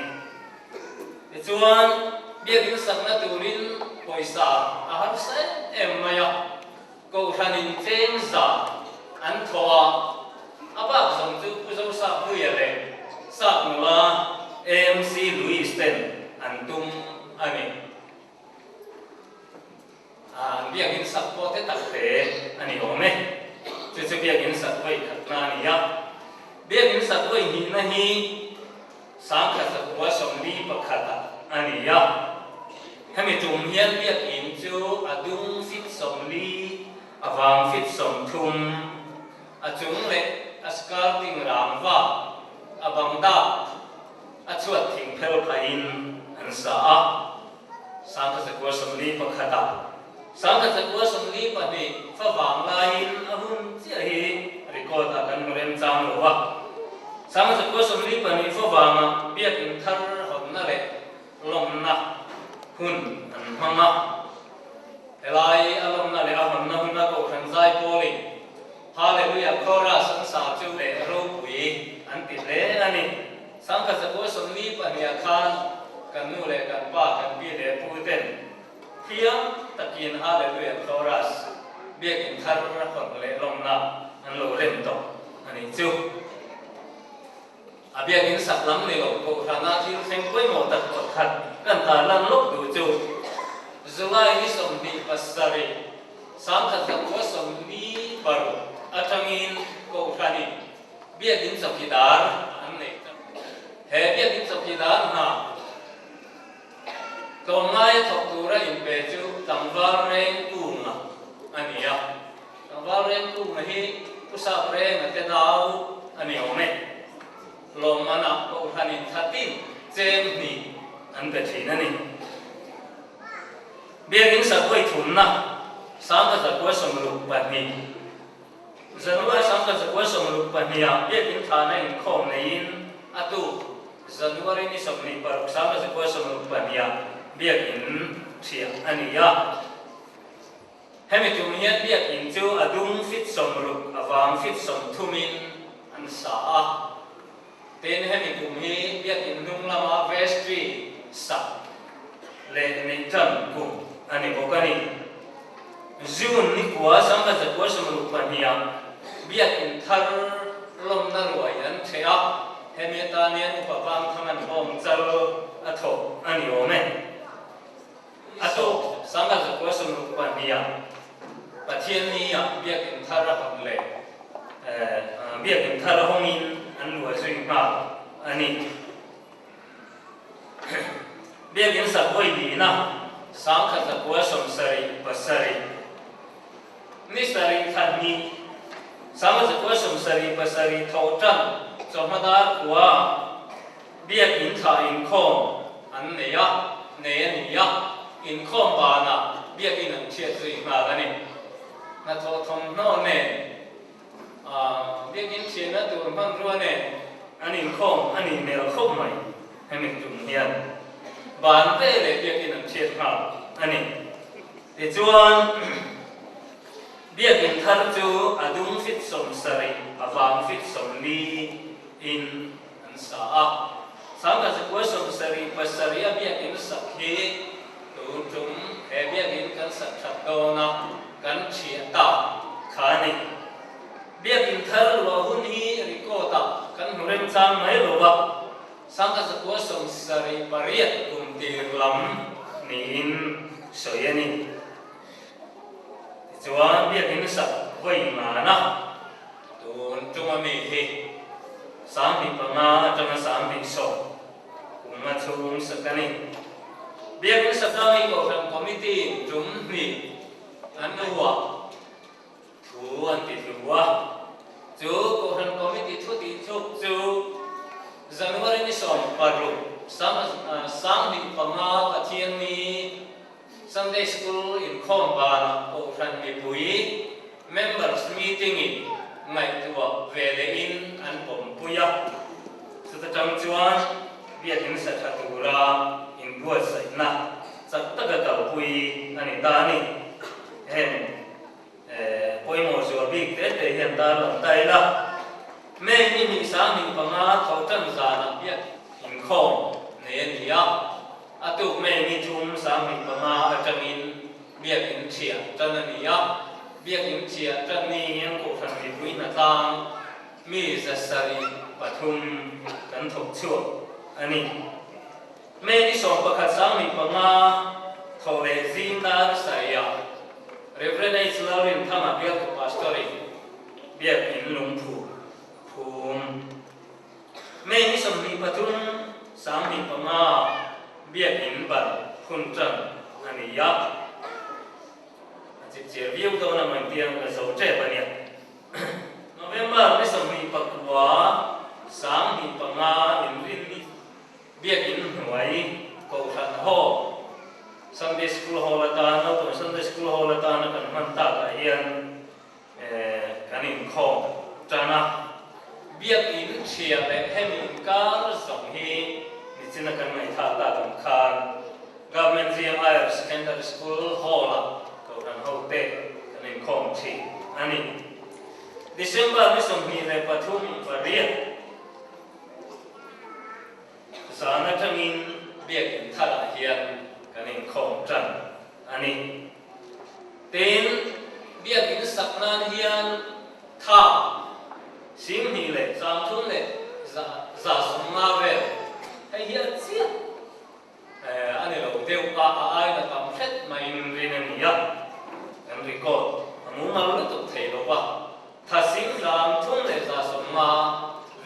Tichuan, biakin sakna turin pawisa a harsa em em mai a, Kohhranin cheng za an thawh a, a bak zawng chu Pu Zosap Hluia leh Sap nula AMC Louis ten an tum a ni. An biakin sak pawh te tak hle a ni awm e. Chu chu biakin sak vawi khatna a ni a. Biakin sak vawi hnihna hi 1141 ah a ni a. Hemi tum hian biakin chu a dung fit 40, a vang fit 30, a chung leh a skirting rangva, a bang dak, a chhuat thing phel phahin an sa a. 1941 ah 1942 favang laiin a hun chiah hi record ah kan hmu remchang lo a. 1942 favangah biakin thar hawnna leh lawmna hun an hmang a. Helai a lawmna leh a hawnna huna Kohhran Zaipawlin Hallelujah Chorus an sa chu leh ropui an ti hle a ni. 1942 ah khan kan nu leh kan pa, kan pi leh pu ten thiam takin Hallelujah Chorus biakin thar hawn leh lawmna an lo rem tawh a nih chu. A biakin sak lam ni lo Kohhrana thil thleng pawimawh tak pakhat kan tarlan lawk duh chu July ni 27, 1946 atangin Kohhranin Biakin chawkidar an nei ta. He biakin chawkidar hna tlawmngaia thawk tura inpe chu tlangval reng kunga a ni a. Tlangval reng kunga hi Pu Sap Renga te nau a ni awm e. Lawmmanah Kohhranin thatin cheng hnih an pe thin a ni. Biakin sakhawi thumna 1962. January 1962 ah biakin thana inkhawm neiin a tuk January ni 26 1962 ah biakin thiah a ni a. Hemi tum hian biakin chu a dung fit 60 a vang fit 30 in an sa a. Tin, hemi kum hi biakin hnung lama vestry sak leh neih tan kum a ni bawk a ni. June ni kua 1962 ah biakin thar lawmna ruai an theh a, hemi atan hian Upa Vangthanga'n hawng chal a thawk a ni awm e. A tawp 1962 ah Pathianni ah biakin thar a hawn leh biakin thar a hawngin an luah zui nghal a ni. Biakin sak vawi nihna 1977 ni sarih thla hnih 1977 thawh tan chawhma dar khua Biakin thlah inkhawm an nei a, nei a ni a, inkhawm banah biakin an chhiat zui nghal a ni. Hnathawh thawmhnaw nen, biakin chhiatna tur hmanrua nen an inkhawm a nih hmel khawp mai hemi tum hian ban ve leh biakin an chhiat nghal a ni. Tichuan, biakin thar chu a dung fit 70, a vang fit 40 in An sa a. 1977 a biakin sak hi tun tum he biakin kan sak that dawn a, kan thiah tak kha a ni. Biakin thar luah hun hi record ah kan hmu remchang mai lo va, 1978 kum tir lam niin sawi a ni. Tichuan biakin sak vawi ngana Tun tum a mi hi 25 atanga 20 kum a chhung sak a ni. Biakin Satami Kohhran Committee tum hnih an uah thu an ti hlu a. Chu Kohhran Committee thu tih chuk chu January ni 16 2005 Pathianni Sunday School inkhawm banah Kohhran mipui Members Meeting in ngaihtuah ve lehin an pawmpui a. Chuta tang chuan Biakinn sa tha tura inbuatsaihna chak taka kalpui a ni ta a ni. Heng pawimawh zual bik te te hian tarlang ta ila, May ni hnih 25 tho tan zanah biak inkhawm nei a ni a, a tuk May ni thum 25 atangin biakinn thiah tan a ni a, biakinn thiah tan ni hian Kohhran mipui hnatlang mi 703 kan thawk chhuak a ni. May ni 11 15 tho leh zing dar sarih Rev. H. Lalrinthanga bialtu Pastor-in biakinn lungphu phum. May ni 23 25 biakinn ban phun tan a ni a. A chipchiar viau dawn a man tiang ka zo tep a nia. November ni 29 25 inrinni Biakinn hnuai Kohhran Hall, Sunday School Hall atan, naupang Sunday School Hall atana kan hman takah hian kan inkhawm tan a. Biakinn chhia leh hemi inkar zawng hi nichina kan ngaihthlak tak ang khan Government GM Higher Secondary School Hall-ah Kohhran hote kan inkhawm thin a ni. December ni 23 pariat. Zan atangin biakinn tharah hian kan inkhawm tan a ni. Tin, biakinn sak nan hian tha 2000 leh 30 leh 150 vel hei hi a chiah a ni lo deuh a, a aina tam hret maiin rin a ni a, kan record a mumal lutuk thei lo va. Tha 30 leh 150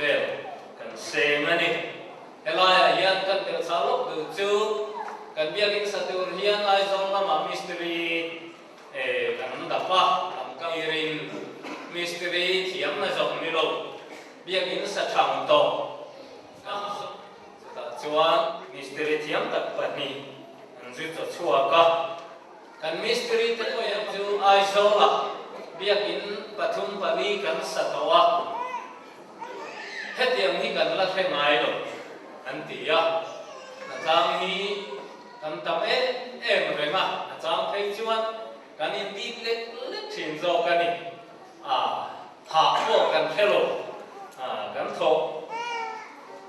vel kan seng a ni. Helaiah hian kan tel chah lawk duh chu kan biakinn sa tur hian Aizawl lamah mistiri kan dap a, tam ka irin mistiri thiam na zawng ni lo, biakinn sa thang tawh kan zawng. Chutah chuan mistiri thiam tak pahnih an zui chaw chhuak a. Kan mistiri te pawh hian chu Aizawlah biakinn pathum pali kan sa tawh a, hetiang hi kan la hre ngai lo an ti a. Hnatlang hi kan tam em em reng a, a chang phei chuan kan indip lek lek thin zawk a ni. A thah pawh kan hre lo, kan thawh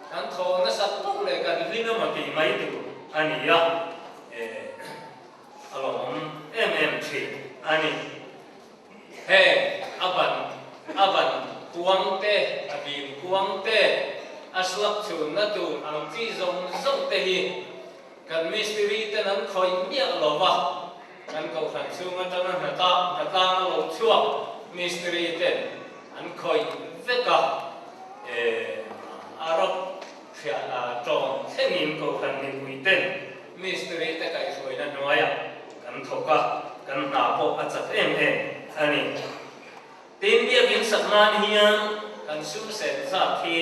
kan thawh nasat poh leh kan hlim emaw tih mai tur a ni a. A lawmawm em em thin a ni. Heng a ban a ban kuang te, a bim kuang te, a slap chhunna tur ang chi zawng zawng te hi kan mistiri ten an khawih miah lo va, kan kohhran chhung atanga hnatlang a lo chhuak mistiri ten an khawih vek a, a rawk hriah tawn thlengin kohhran mipui ten Mistiri te kaihhruaina hnuaiah kan thawk a, kan hna pawh a chak em em a ni. Tin, biakinn sak nan hian kan sum sen zat hi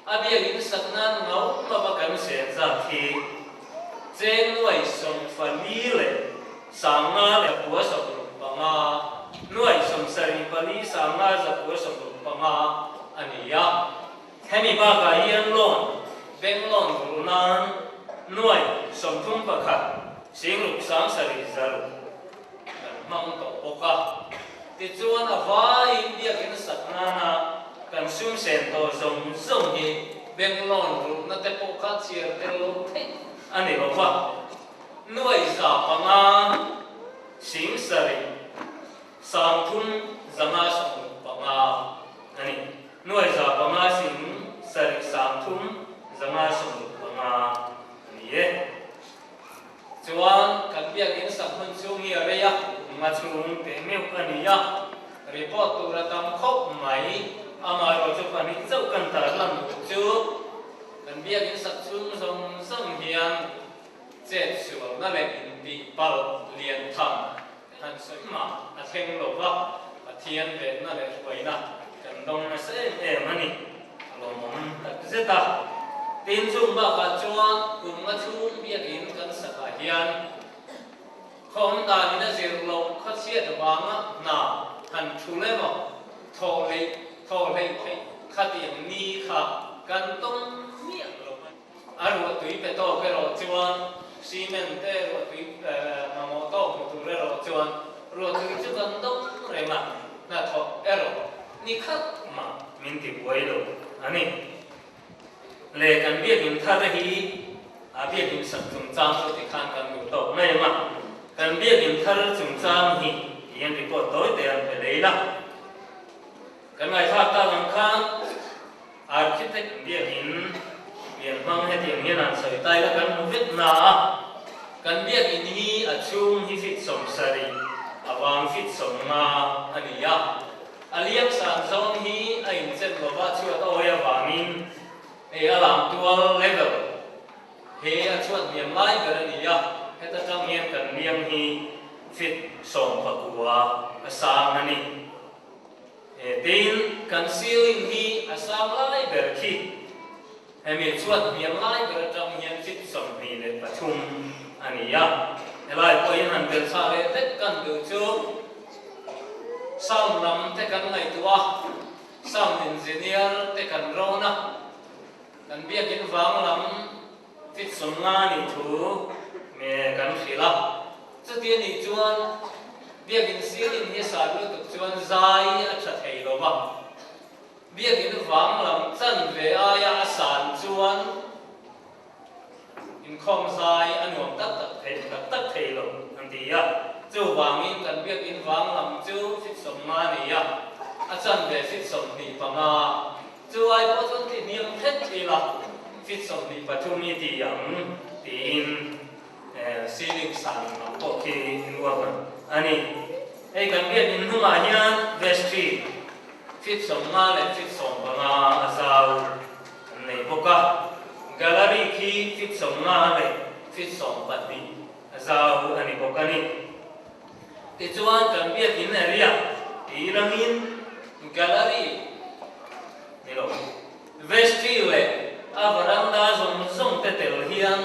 a biakinn sak nan ngau lova kan sen zat hi cheng nuai sawmfali leh 50 leh 65, nuai 74 50 165 a ni a. Hemi bakah hian loan, bank loan rulh nan nuai 31 6 7 zaruk kan hmang tawh bawk a. Tichuan a vaiin biakinn sak nana kan sum sen tawh zawng zawng hi bank loan rulhna te pawh kha chhiar tel lo theih a ni lo va. Nuai 500 7 3 zanga 65 a ni. Nuai 500 7 3 zanga 65 a ni e. Chuan kan biakinn sak hmun chhung hi a rei a, nga chhung teh meuh a ni a, report tur a tam khawp mai. Amaherawh chu pahnih chauh kan tar lan duh chu kan biakinn sak chhung zawng zawng hian chet sualna leh intihpalh lian tham Han sawi mah a thleng lo va, Pathian venna leh hruaina kan dawng nasa em em a ni. A lawmawm tak zet a. Tin, chung bakah chuan kum nga chhung biakinn kan sakah hian khawm danin a zir loh khawchhiat vanga hna han thul emaw thawh hleih thawh hleih theih khatiang ni kha kan tawng miah lo a ni. A ruahtui pe tawk erawh chuan cement te ruahtui mamawh tawk hmu tur erawh chuan ruahtui chu kan dawng reng a, hnathawk erawh ni khat mah min ti buai lo a ni. Le kan biakinn thar hi a biakinn sak chungchang chu tikhan kan duh tawk mai ang a, kan biakinn thar chungchang hi tihian report tawi te an pe lei la. Kan ngaithlak tak ang khan Architect biakinn lian hmang hetiang hian an sawi ta ila kan hmu vek na a, kan biakinn hi a chhung hi fit 70, a vang fit 50 a ni a. A liang san zawn hi a inchen lova chhuat a awi avangin hei a lam tual level hi a chhuat hniam lai ber a ni a, heta tang hian kan liang hi fit 19 a sang a ni. Tin, kan ceiling hi a sang lai ber khi hemi chhuat hniam lai ber atang hian fit 23 a ni a. Helai pawhin han belh chhah leh vek kan duh chu sound lam te kan ngaihtuah a, sound engineer te kan rawn a, kan biakin vang lam fit 50 nih thu me kan hrilh a. Chuti a nih chuan biakin ceiling hi san lutuk chuan zai a tha thei lo va, biakin vang lam chanve aia a san chuan inkhawm zai a nuam tak tak thei tak tak thei lo an ti a. Chuvangin kan biakin vang lam chu fit 50 a ni a, a chanve fit 25. Chu ai pawh chuan ti hniam hret ila fit 23 i ti ang tiin Ceiling san lam pawh khi nuam a ni. Hei kan biakinn hnungah hian vestry fit 50 leh fit 15 a zau an nei bawk a. Gallery khi fit 50 leh fit 12 a zau a ni bawk a ni. Tichuan kan biakinn area tih langin gallery ni lo. Vestry leh a varanda zawng zawng te tel hian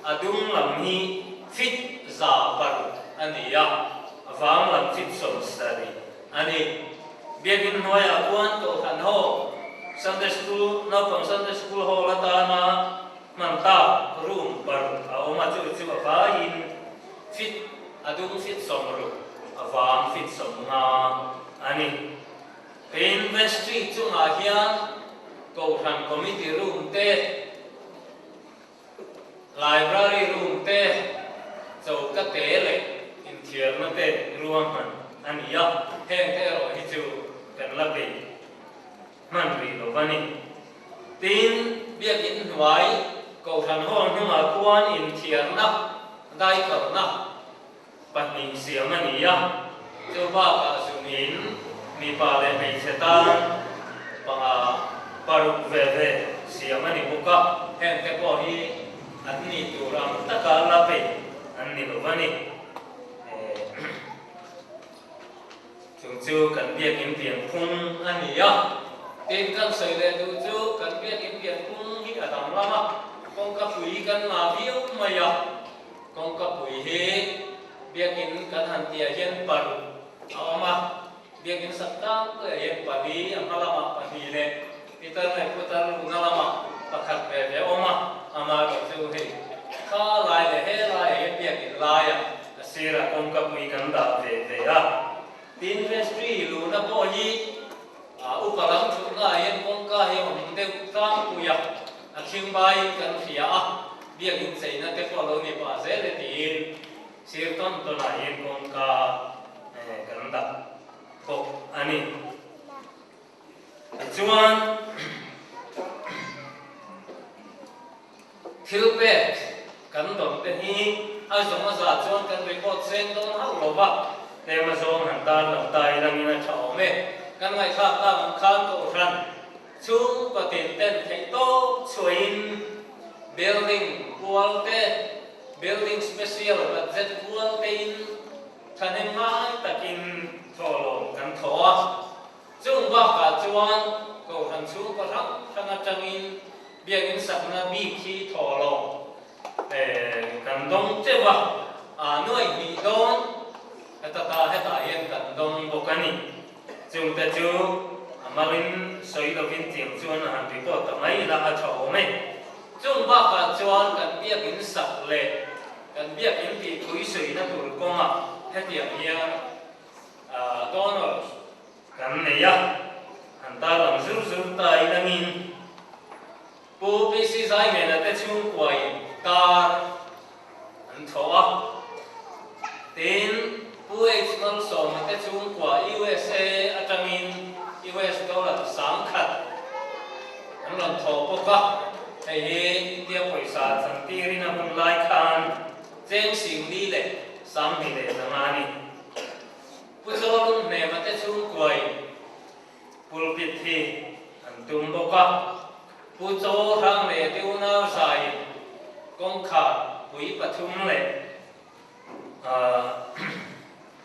a dung lam hi fit 106 a ni a, a vang lam fit 70 a ni. Biakinn hnuaiah khuan Kohhran Hall, Sunday School, naupang Sunday School Hall atana hman tak room paruk a awm a, chu chu a vaiin fit a dung fit 60, a vang fit 50 a ni. Tin, vestry chungah hian Kohhran Committee Room te, Library Room te, choka te leh inthiarna te ruahman a ni a, heng te erawh hi chu kan la bei hman rih lo va ni. Tin, biakinn hnuai Kohhran Hall hnungah khuan inthiarna, daikalna, pahnih siam a ni a, chu bakah zumin mipa leh hmeichhe tan panga paruk ve ve siam a ni bawk a, heng te pawh hi an nih tur ang taka la peih an ni lo va ni. Chung chu kan biakinn pianphung a ni a, tin kan sawi leh duh chu kan biakinn pianphung hi a danglam a, kawngka pui kan ngah viau mai a, Kawngka pui hi biakinn kan han tihah hian paruk a awm a, biakinn sak tlang puiah hian pali, a hma lamah pahnih leh pitar leh putar luhna lamah pakhat ve ve a awm a, amaherawh chu hei kha lai leh he laiah hian biakinn laiah a sirah kawngka pui kan dah ve ve a. Tin, vestry luhna pawh hi upa lam thutnaah hian kawngka hi a awm deuh tlangpui a, a thingbaiin kan hria a, biakinn cheina te pawh a lo ni pah zel e tiin sir tawn tawnah hian kawngka kan dah bawk a ni. Tichuan, thil pek kan dawn te hi a zawng a zah chuan kan record seng dawn hauh lo va, tlem a zawng han tar lo ta ilangin a tha awm e. Kan ngaihthlak tak ang khan Kohhran chhungkaw tin ten theih tawp chhuahin building kual te, building special budget kual tein thahnem ngai takin thawhlawm kan thaw a. Chung bakah chuan Kohhran chhungkaw hrang hrang atangin biakinn sakna bik hi thawhlawm kan dawng teuh a, nuaih hnih dawn heta ta hetah hian kan dawng bawk a ni. Chungte chu a malin sawi lovin tiang chuan a han report ta mai ila a tha awm e. Chung bakah chuan kan biakin sak leh kan biakin tihpui suihna tur kawngah hetiang hian donors kan nei a, han tarlang zur zur ta in angin Pu PC Zaimena te chhungkuain car an thawh a, tin Pu H Malsawma te chhungkua USA atangin US dollar 10,000 an rawn thawh bawk a, hei hi India pawisa chantirin a hun lai khan cheng 4,205 a ni. Pu Zawlung Hnema te chhungkuain Pulpit hi an tum bawk a, Pu Chaw Hrang leh te unau zaiin kawngkhar pui pathum leh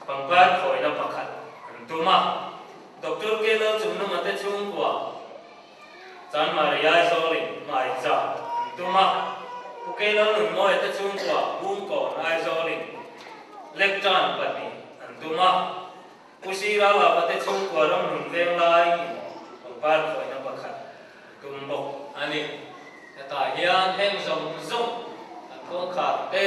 pangpar khawina pakhat an tum a. Doctor K Lalchungnunga te chhungkua Chanmari Aizawlin hmaicha an tum a, Pu K Lalnunmawia te chhungkua Bungkawn Aizawlin lectern pahnih an tum a. Pu Sira Lava te chhungkua ram hnun veng lai in pangpar khawihna pakhat tum bawk a ni. Hetah hian heng zawng zawng an kawngkhar te,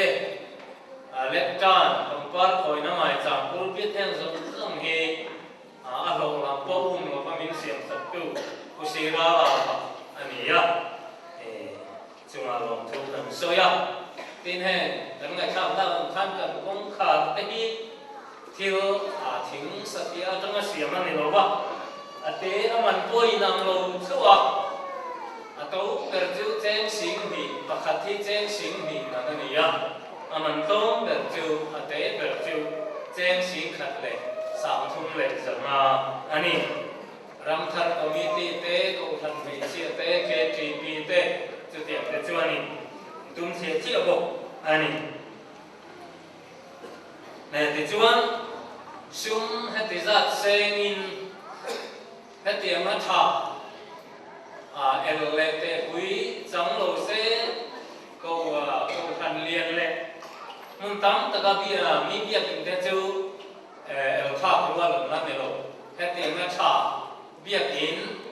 lectern, pangpar khawihna maicham pulpit heng zawng zawng hi a hlawh lam pawh um lova min siam saktu Pu Sira Lava a ni a. Chungah lawmthu kan sawi a, tin heng kan ngaihthlak dak ang khan kan kawngkhar te hi thil a thing satliah atanga siam a ni lo va, a te a man pawh in ang lo theuh a, a to ber chu cheng 2000, pakhat hi cheng 20,000 man a ni a, a man tlawm ber chu a te ber chu cheng 3,350 a ni. Ramthar Committee te, Kohhran Hmeichhia te, KTP te chutiang te chuanin tum chhiah chiah bawk a ni. Tichuan, sum heti zat sengin hetianga tha el leh tehpui chang lo se Kohhran lian leh hmun tam taka mi biakin te chu El thlak rual an la ni lo. Hetianga tha biakin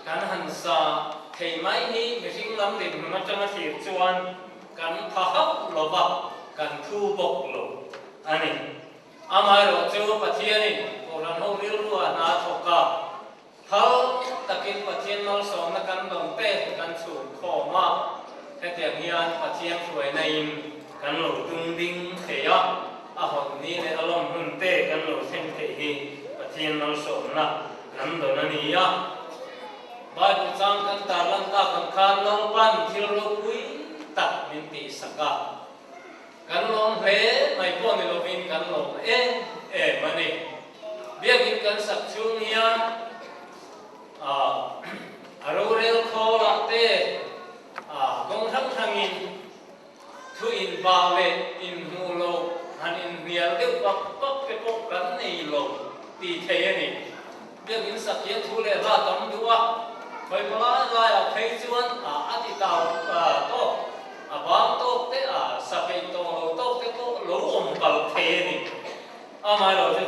kan han sa thei mai hi mihring lam dinhmun atanga thlir chuan kan tha hauh lo va, kan thu bawk lo a ni. Amaherawh chu Pathianin Kohhran ho rilrua hna thawk a, Phal takin Pathian malsawmna kan dawn te kan chhun khawm a, hetiang hian Pathian hruaina in kan lo tum ding thei a, a hawn ni leh a lawm hun te kan lo thleng theih hi Pathian malsawmna kan dawn a ni a. Bible chang kan tarlan tak ang khan Lalpan thil ropui tak min tihsak a, kan lawm hle mai pawh ni lovin kan lawm em em a ni. Biakin kan sak chhung hian a rorel khawlah te kawng hrang hrangin thu inbah leh inhmuh loh han inhnial deuh vak vak te pawh kan nei lo tih theih a ni. Biakin sak hian thu leh hla tam duh a, khawi palai laiah phei chuan a ti tau tawk, a bang tawk te, a sa peih tawh lo tawk te pawh lo awm palh thei a ni. Amaherawh chu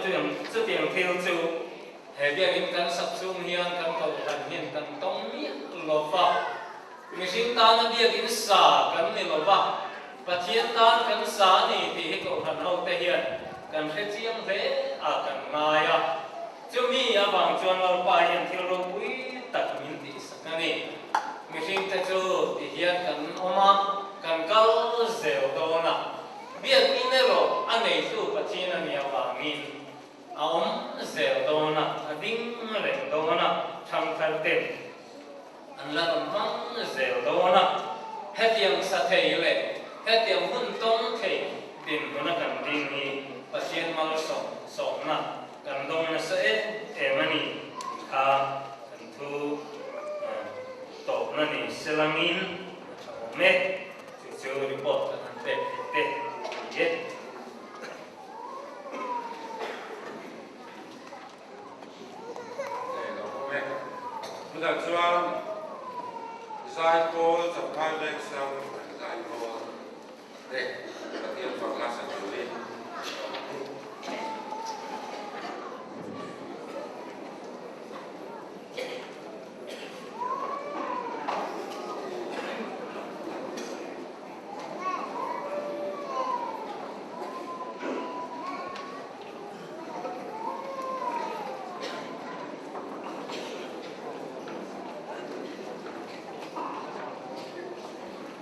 chutiang thil chu he biakinn kan sak chhung hian kan kohhran hian kan tawng miah lo va. Mihring tana biakinn sa kan ni lo va, Pathian tan kan sa a ni tih hi kohhran hote hian kan hre chiang hle a kan ngai a. Chumi avang chuan Lalpa hian thil ropui tak min tihsak a ni. Mihringte chu ti hian kan awm a, kan kal zel dawn a. Biakinn erawh a neitu Pathian a nih avangin a awm zel dawn a, a ding reng dawn a, thangthar ten an la rawn hmang zel dawn a. Hetiang sa thei leh hetiang hun tawng